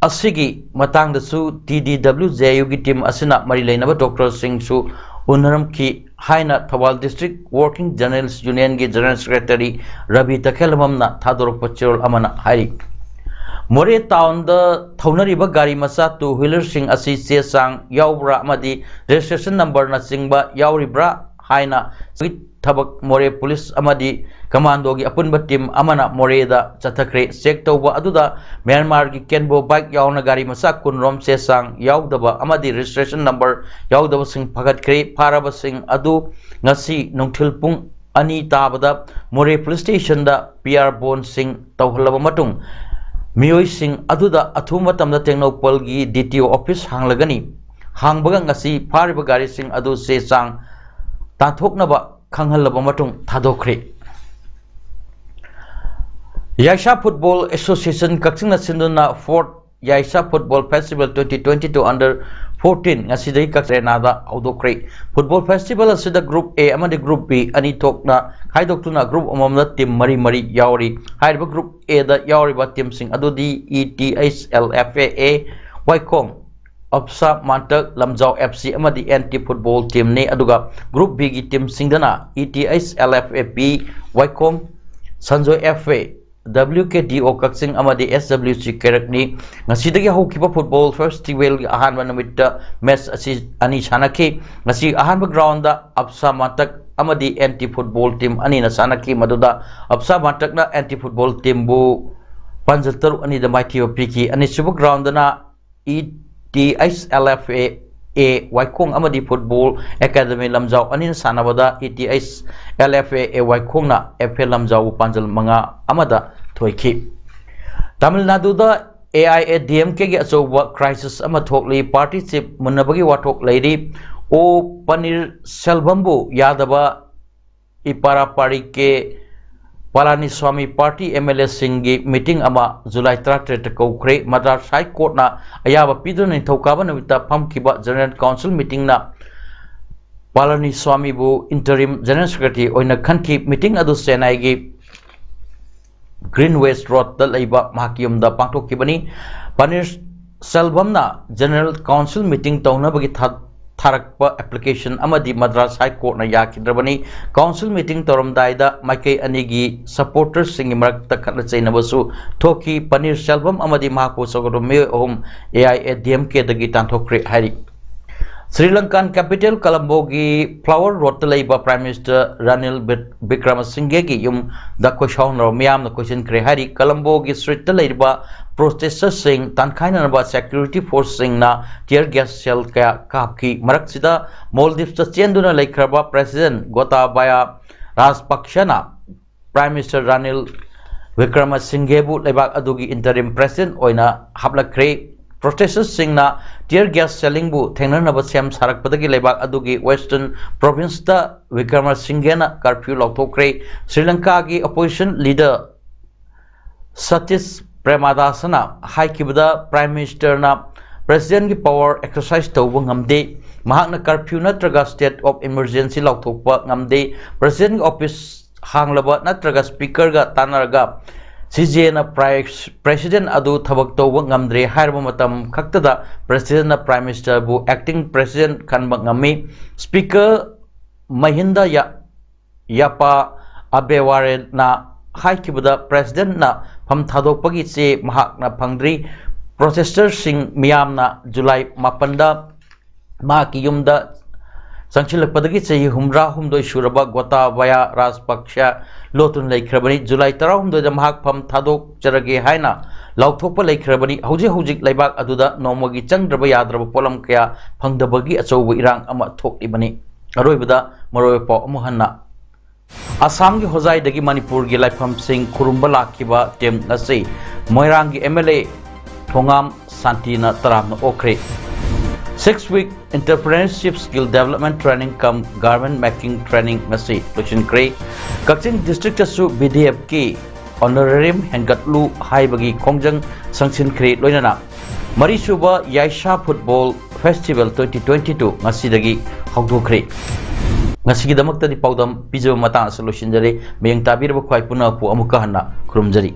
ꯑꯁꯤꯒꯤ ꯃꯇꯥꯡꯗꯁꯨ ꯇꯤ ꯗꯤ ꯗꯕ꯭ꯂꯤꯎ ꯖꯦ ꯌꯨꯒꯤ ꯇꯤꯝ ꯑꯁꯤꯅ ꯃꯔꯤ ꯂꯩꯅꯕ ꯗꯣꯛꯇꯔꯁꯤꯡꯁꯨ ꯎꯅꯔꯝꯈꯤ ꯍꯥꯏꯅ ꯊꯧꯕꯥꯜ ꯗꯤꯁꯇ꯭ꯔꯤꯛ ꯋꯥꯔꯀꯤꯡ ꯖꯔꯅꯦꯂꯤꯁ ꯌꯨꯅꯤꯌꯟꯒꯤ ꯖꯦꯅꯔꯦꯜ ꯁꯦꯀ꯭ꯔꯦꯇꯔꯤ ꯔꯕꯤ ꯇꯈꯦꯜꯂꯝꯕꯝꯅ ꯊꯥꯗꯣꯔꯛꯄ ꯆꯦꯔꯣꯜ ꯑꯃꯅ ꯍꯥꯏꯔꯤ꯫ ꯃꯣꯔꯦ ꯇꯥꯎꯟꯗ ꯊꯧꯅꯔꯤꯕ ꯒꯥꯔꯤ ꯃꯆꯥ ꯇꯨ ꯋꯤꯂꯔꯁꯤꯡ ꯑꯁꯤ ꯆꯦ ꯆꯥꯡ ꯌꯥꯎꯕ꯭ꯔꯥ ꯑꯃꯗꯤ ꯔꯦꯖꯤꯁꯇ꯭ꯔꯦꯁꯟ ꯅꯝꯕꯔꯅꯆꯤꯡꯕ ꯌꯥꯎꯔꯤꯕ꯭ꯔꯥ ꯍꯥꯏꯅ ꯊꯕꯛ ꯃꯣꯔꯦ ꯄꯨꯂꯤꯁ ꯑꯃꯗꯤ ꯀꯃꯥꯟꯗꯣꯒꯤ ꯑꯄꯨꯟꯕ ꯇꯤꯝ ꯑꯃꯅ ꯃꯣꯔꯦꯗ ꯆꯠꯊꯈ꯭ꯔꯦ꯫ ꯆꯦꯛ ꯇꯧꯕ ꯑꯗꯨꯗ ꯃ꯭ꯌꯥꯟꯃꯥꯔꯒꯤ ꯀꯦꯟꯕꯣ ꯕꯥꯏꯛ ꯌꯥꯎꯅ ꯒꯥꯔꯤ ꯃꯆꯥ ꯀꯨꯟꯔꯣꯝ ꯆꯦ ꯆꯥꯡ ꯌꯥꯎꯗꯕ ꯑꯃꯗꯤ ꯔꯦꯖꯤꯁꯇ꯭ꯔꯦꯁꯟ ꯅꯝꯕꯔ ꯌꯥꯎꯗꯕꯁꯤꯡ ꯐꯥꯒꯠꯈ꯭ꯔꯦ꯫ ꯐꯥꯔꯕꯁꯤꯡ ꯑꯗꯨ ꯉꯁꯤ ꯅꯨꯡꯊꯤꯜ ꯄꯨꯡ ꯑꯅꯤ ꯇꯥꯕꯗ ꯃꯣꯔꯦ ꯄꯨꯂꯤꯁ ꯁ꯭ꯇꯦꯁꯟꯗ ꯄꯤ ꯑꯥꯔ ꯕꯣꯟꯁꯤꯡ ꯇꯧꯍꯜꯂꯕ ꯃꯇꯨꯡ ꯃꯤꯑꯣꯏꯁꯤꯡ ꯑꯗꯨꯗ ꯑꯊꯨꯕ ꯃꯇꯝꯗ ꯇꯦꯡꯅꯧꯄꯜꯒꯤ ꯗꯤ ꯇꯤ ꯑꯣ ꯑꯣꯐꯤꯁ ꯍꯥꯡꯂꯒꯅꯤ꯫ ꯍꯥꯡꯕꯒ ꯉꯁꯤ ꯐꯥꯔꯤꯕ ꯒꯥꯔꯤꯁꯤꯡ ꯑꯗꯨ ꯆꯦ ꯆꯥꯡ ꯇꯥꯟꯊꯣꯛꯅꯕ ꯈꯪꯍꯜꯂꯕ ꯃꯇꯨꯡ ꯊꯥꯗꯣꯛꯈ꯭ꯔꯦ꯫ ꯌꯥꯏꯁꯥ Football Association ꯀꯛꯆꯤꯡꯅ ꯁꯤꯟꯗꯨꯅ Fourth ꯌꯥꯏꯁꯥ Football Festival twenty twenty-two under fourteen ꯉꯁꯤꯗꯒꯤ ꯀꯛꯆꯤꯡ ꯑꯦꯔꯦꯅꯥꯗ ꯍꯧꯗꯣꯛꯈ꯭ꯔꯦ꯫ Football festival ꯑꯁꯤꯗ Group A ꯑꯃꯗꯤ Group B ꯑꯅꯤ ꯊꯣꯛꯅ ꯈꯥꯏꯗꯣꯛꯇꯨꯅ group ꯑꯃꯃꯝꯗ team ꯃꯔꯤ ꯃꯔꯤ ꯌꯥꯎꯔꯤ꯫ ꯍꯥꯏꯔꯤꯕ Group A ꯗ ꯌꯥꯎꯔꯤꯕ teamꯁꯤꯡ ꯑꯗꯨꯗꯤ E T H L F A A, ꯋꯥꯏꯈꯣꯡ, ꯑꯞꯁꯥ ꯃꯥꯟꯇꯛ, Lamjao F C ꯑꯃꯗꯤ N T Football teamꯅꯤ꯫ ꯑꯗꯨꯒ Group B ꯒꯤ teamꯁꯤꯡꯗꯅ E T H L F A B, ꯋꯥꯏꯈꯣꯡ, Sanjoy F A, W K D O ꯀꯛꯆꯤꯡ ꯑꯃꯗꯤ S W C ꯀꯩꯔꯛꯅꯤ꯫ ꯉꯁꯤꯗꯒꯤ ꯍꯧꯈꯤꯕ Football Festivalꯒꯤ ꯑꯍꯥꯟꯕ ꯅꯨꯃꯤꯠꯇ match ꯑꯁꯤ ꯑꯅꯤ ꯁꯥꯟꯅꯈꯤ꯫ ꯉꯁꯤ ꯑꯍꯥꯟꯕ groundꯗ ꯑꯞꯁꯥ ꯃꯥꯟꯇꯛ ꯑꯃꯗꯤ N T Football team ꯑꯅꯤꯅ ꯁꯥꯟꯅꯈꯤ, ꯃꯗꯨꯗ ꯑꯞꯁꯥ ꯃꯥꯟꯇꯛꯅ N T Football teamꯕꯨ ꯄꯥꯟꯖꯜ ꯇꯔꯨꯛ ꯑꯅꯤꯗ ꯃꯥꯏꯊꯤꯕ ꯄꯤꯈꯤ꯫ ꯑꯅꯤꯁꯨꯕ groundꯗꯅ E T H L F A A ꯋꯥꯏꯈꯣꯡ ꯑꯃꯗꯤ Football Academy ꯂꯝꯖꯥꯎ ꯑꯅꯤꯅ ꯁꯥꯟꯅꯕꯗ E T H L F A A ꯋꯥꯏꯈꯣꯡꯅ F A ꯂꯝꯖꯥꯎꯕꯨ ꯄꯥꯟꯖꯜ ꯃꯉꯥ ꯑꯃꯗ ꯊꯣꯏꯈꯤ꯫ ꯇꯥꯃꯤꯜ ꯅꯥꯗꯨꯗ A I A D M Kꯒꯤ ꯑꯆꯧꯕ crisis ꯑꯃ ꯊꯣꯛꯂꯤ꯫ Party chief ꯃꯨꯟꯅꯕꯒꯤ ꯋꯥꯊꯣꯛ ꯂꯩꯔꯤ꯫ O ꯄꯅꯤꯔ ꯁꯦꯜꯚꯝꯕꯨ ꯌꯥꯗꯕ ꯏꯄꯥꯔꯥꯄꯥꯔꯤ ꯀꯦ ꯄꯂꯥꯅꯤꯁ꯭ꯋꯥꯃꯤ party M L Aꯁꯤꯡꯒꯤ meeting ꯑꯃ July ꯇꯔꯥꯇꯔꯦꯠꯇ ꯀꯧꯈ꯭ꯔꯦ꯫ Madras High Courtꯅ ꯑꯌꯥꯕ ꯄꯤꯗꯨꯅ ꯅꯤꯡꯊꯧꯀꯥꯕ ꯅꯨꯃꯤꯠꯇ ꯐꯝꯈꯤꯕ General Council meetingꯅ ꯄꯂꯥꯅꯤꯁ꯭ꯋꯥꯃꯤꯕꯨ interim General Secretary ꯑꯣꯏꯅ ꯈꯟꯈꯤ꯫ Meeting ꯑꯗꯨ ꯆꯦꯟꯅꯥꯏꯒꯤ Greenwich Roadꯇ ꯂꯩꯕ ꯃꯍꯥꯛꯀꯤ ꯌꯨꯝꯗ ꯄꯥꯡꯊꯣꯛꯈꯤꯕꯅꯤ꯫ ꯄꯅꯤꯔ ꯁꯦꯜꯚꯝꯅ General Council meeting ꯇꯧꯅꯕꯒꯤ ꯊꯥ-, ꯊꯥꯔꯛꯄ application ꯑꯃꯗꯤ Madras High Courtꯅ ꯌꯥꯈꯤꯗ꯭ꯔꯕꯅꯤ꯫ Council meeting ꯇꯧꯔꯝꯗꯥꯏꯗ ꯃꯥꯏꯀꯩ ꯑꯅꯤꯒꯤ supporterꯁꯤꯡꯒꯤ ꯃꯔꯛꯇ ꯈꯠꯅ ꯆꯩꯅꯕꯁꯨ ꯊꯣꯛꯈꯤ꯫ ꯄꯅꯤꯔ ꯁꯦꯜꯚꯝ ꯑꯃꯗꯤ ꯃꯍꯥꯛꯄꯨ ꯁꯧꯒꯠꯄ ꯃꯤꯑꯣꯏ ꯑꯍꯨꯝ A I A D M Kꯗꯒꯤ ꯇꯥꯟꯊꯣꯛꯈ꯭ꯔꯦ ꯍꯥꯏꯔꯤ꯫ Sri Lankan capital Colomboꯒꯤ Flower Roadꯇ ꯂꯩꯕ Prime Minister Ranil Bik-, Wickremesingheꯒꯤ ꯌꯨꯝꯗ ꯈꯣꯏꯁꯥꯎꯅꯔꯕ ꯃꯤꯌꯥꯝꯅ ꯀꯣꯏꯁꯤꯟꯈ꯭ꯔꯦ ꯍꯥꯏꯔꯤ꯫ Colomboꯒꯤ streetꯇ ꯂꯩꯔꯤꯕ protesterꯁꯤꯡ ꯇꯥꯟꯈꯥꯏꯅꯅꯕ security forceꯁꯤꯡꯅ tear gas shell ꯀꯌꯥ ꯀꯥꯞꯈꯤ꯫ ꯃꯔꯛꯁꯤꯗ Maldivesꯇ ꯆꯦꯟꯗꯨꯅ ꯂꯩꯈ꯭ꯔꯕ President Gotabaya Rajapaksaꯅ Prime Minister Ranil Wickremesingheꯕꯨ ꯂꯩꯕꯥꯛ ꯑꯗꯨꯒꯤ interim president ꯑꯣꯏꯅ ꯍꯥꯞꯂꯛꯈ꯭ꯔꯦ꯫ ꯄ꯭ꯔꯣꯇꯦꯁꯇꯔꯁꯤꯡꯅ tear gas shellingꯕꯨ ꯊꯦꯡꯅꯅꯕ ꯁꯦꯝ ꯁꯥꯔꯛꯄꯗꯒꯤ ꯂꯩꯕꯥꯛ ꯑꯗꯨꯒꯤ Western Provinceꯇ ꯕꯤꯀ꯭ꯔꯃꯁꯤꯡꯘꯦꯅ curfew ꯂꯥꯎꯊꯣꯛꯈ꯭ꯔꯦ꯫ Shri ꯂꯪꯀꯥꯒꯤ opposition leader Satish ꯄ꯭ꯔꯦꯃꯥꯗꯥꯁꯅ ꯍꯥꯏꯈꯤꯕꯗ, Prime Ministerꯅ Presidentꯀꯤ power exercise ꯇꯧꯕ ꯉꯝꯗꯦ꯫ ꯃꯍꯥꯛꯅ curfew ꯅꯠꯇ꯭ꯔꯒ state of emergency ꯂꯥꯎꯊꯣꯛꯄ ꯉꯝꯗꯦ꯫ Presidentꯀꯤ office ꯍꯥꯡꯂꯕ ꯅꯠꯇ꯭ꯔꯒ Speakerꯒ ꯇꯥꯟꯅꯔꯒ ꯁꯤꯖꯦꯅ President ꯑꯗꯨ ꯊꯕꯛ ꯇꯧꯕ ꯉꯝꯗ꯭ꯔꯦ ꯍꯥꯏꯔꯕ ꯃꯇꯝ ꯈꯛꯇꯗ Presidentꯅ Prime Ministerꯕꯨ acting President ꯈꯟꯕ ꯉꯝꯃꯤ꯫ Speaker ꯃꯍꯤꯟꯗ ꯌꯥ-, ꯌꯥꯄꯥ ꯑꯕꯦꯋꯥꯔꯦꯅ ꯍꯥꯏꯈꯤꯕꯗ, Presidentꯅ ꯐꯝ ꯊꯥꯗꯣꯛꯄꯒꯤ ꯆꯦ ꯃꯍꯥꯛꯅ ꯐꯪꯗ꯭ꯔꯤ꯫ Protestorꯁꯤꯡ ꯃꯤꯌꯥꯝꯅ ꯖꯨꯂꯥꯏ ꯃꯥꯄꯟꯗ ꯃꯍꯥꯛꯀꯤ ꯌꯨꯝꯗ ꯆꯪꯁꯤꯜꯂꯛꯄꯗꯒꯤ ꯆꯍꯤ ꯍꯨꯝꯗ꯭ꯔꯥ ꯍꯨꯝꯗꯣꯏ ꯁꯨꯔꯕ ꯒꯣꯇꯥꯕꯌꯥ ꯔꯥꯖꯄꯛꯁꯦ ꯂꯣꯠꯇꯨꯅ ꯂꯩꯈ꯭ꯔꯕꯅꯤ꯫ ꯖꯨꯂꯥꯏ ꯇꯔꯥꯍꯨꯝꯗꯣꯏꯗ ꯃꯍꯥꯛ ꯐꯝ ꯊꯥꯗꯣꯛꯆꯔꯒꯦ ꯍꯥꯏꯅ ꯂꯥꯎꯊꯣꯛꯄ ꯂꯩꯈ꯭ꯔꯕꯅꯤ꯫ ꯍꯧꯖꯤꯛ ꯍꯧꯖꯤꯛ ꯂꯩꯕꯥꯛ ꯑꯗꯨꯗ ꯅꯣꯡꯃꯒꯤ ꯆꯪꯗ꯭ꯔꯕ ꯌꯥꯗ꯭ꯔꯕ ꯄꯣꯠꯂꯝ ꯀꯌꯥ ꯐꯪꯗꯕꯒꯤ ꯑꯆꯧꯕ ꯏꯔꯥꯡ ꯑꯃ ꯊꯣꯛꯂꯤꯕꯅꯤ꯫ ꯑꯔꯣꯏꯕꯗ ꯃꯔꯨꯑꯣꯏꯕ ꯄꯥꯎ ꯑꯃꯨꯛ ꯍꯟꯅ꯫ ꯑꯁꯥꯝꯒꯤ ꯍꯣꯖꯥꯏꯗꯒꯤ ꯃꯅꯤꯄꯨꯔꯒꯤ ꯂꯥꯏꯐꯝꯁꯤꯡ ꯈꯨꯔꯨꯝꯕ ꯂꯥꯛꯈꯤꯕ team ꯉꯁꯤ ꯃꯣꯏꯔꯥꯡꯒꯤ MLA ꯊꯣꯉꯥꯝ ꯁꯥꯟꯇꯤꯅ ꯇꯔꯥꯝꯅ ꯑꯣꯛꯈ꯭ꯔꯦ꯫ Six week entrepreneurship skill development training cum garment making training ꯉꯁꯤ ꯂꯣꯏꯁꯤꯟꯈ꯭ꯔꯦ꯫ ꯀꯛꯆꯤꯡ districtꯇꯁꯨ VDFꯀꯤ honorarium ꯍꯦꯟꯒꯠꯂꯨ ꯍꯥꯏꯕꯒꯤ ꯈꯣꯡꯖꯪ ꯁꯪꯁꯤꯟꯈ꯭ꯔꯦ꯫ ꯂꯣꯏꯅꯅ ꯃꯔꯤꯁꯨꯕ ꯌꯥꯏꯁꯥ football festival twenty twenty two ꯉꯁꯤꯗꯒꯤ ꯍꯧꯗꯣꯛꯈ꯭ꯔꯦ꯫ ꯉꯁꯤꯒꯤꯗꯃꯛꯇꯗꯤ ꯄꯥꯎꯗꯝ ꯄꯤꯖꯕ ꯃꯇꯥꯡ ꯑꯁꯤꯗ ꯂꯣꯏꯁꯤꯟꯖꯔꯦ꯫ ꯃꯌꯦꯡ ꯇꯥꯕꯤꯔꯕ ꯈ꯭ꯋꯥꯏ ꯄꯨꯝꯅꯃꯛꯄꯨ ꯑꯃꯨꯛꯀ ꯍꯟꯅ ꯈꯨꯔꯨꯝꯖꯔꯤ꯫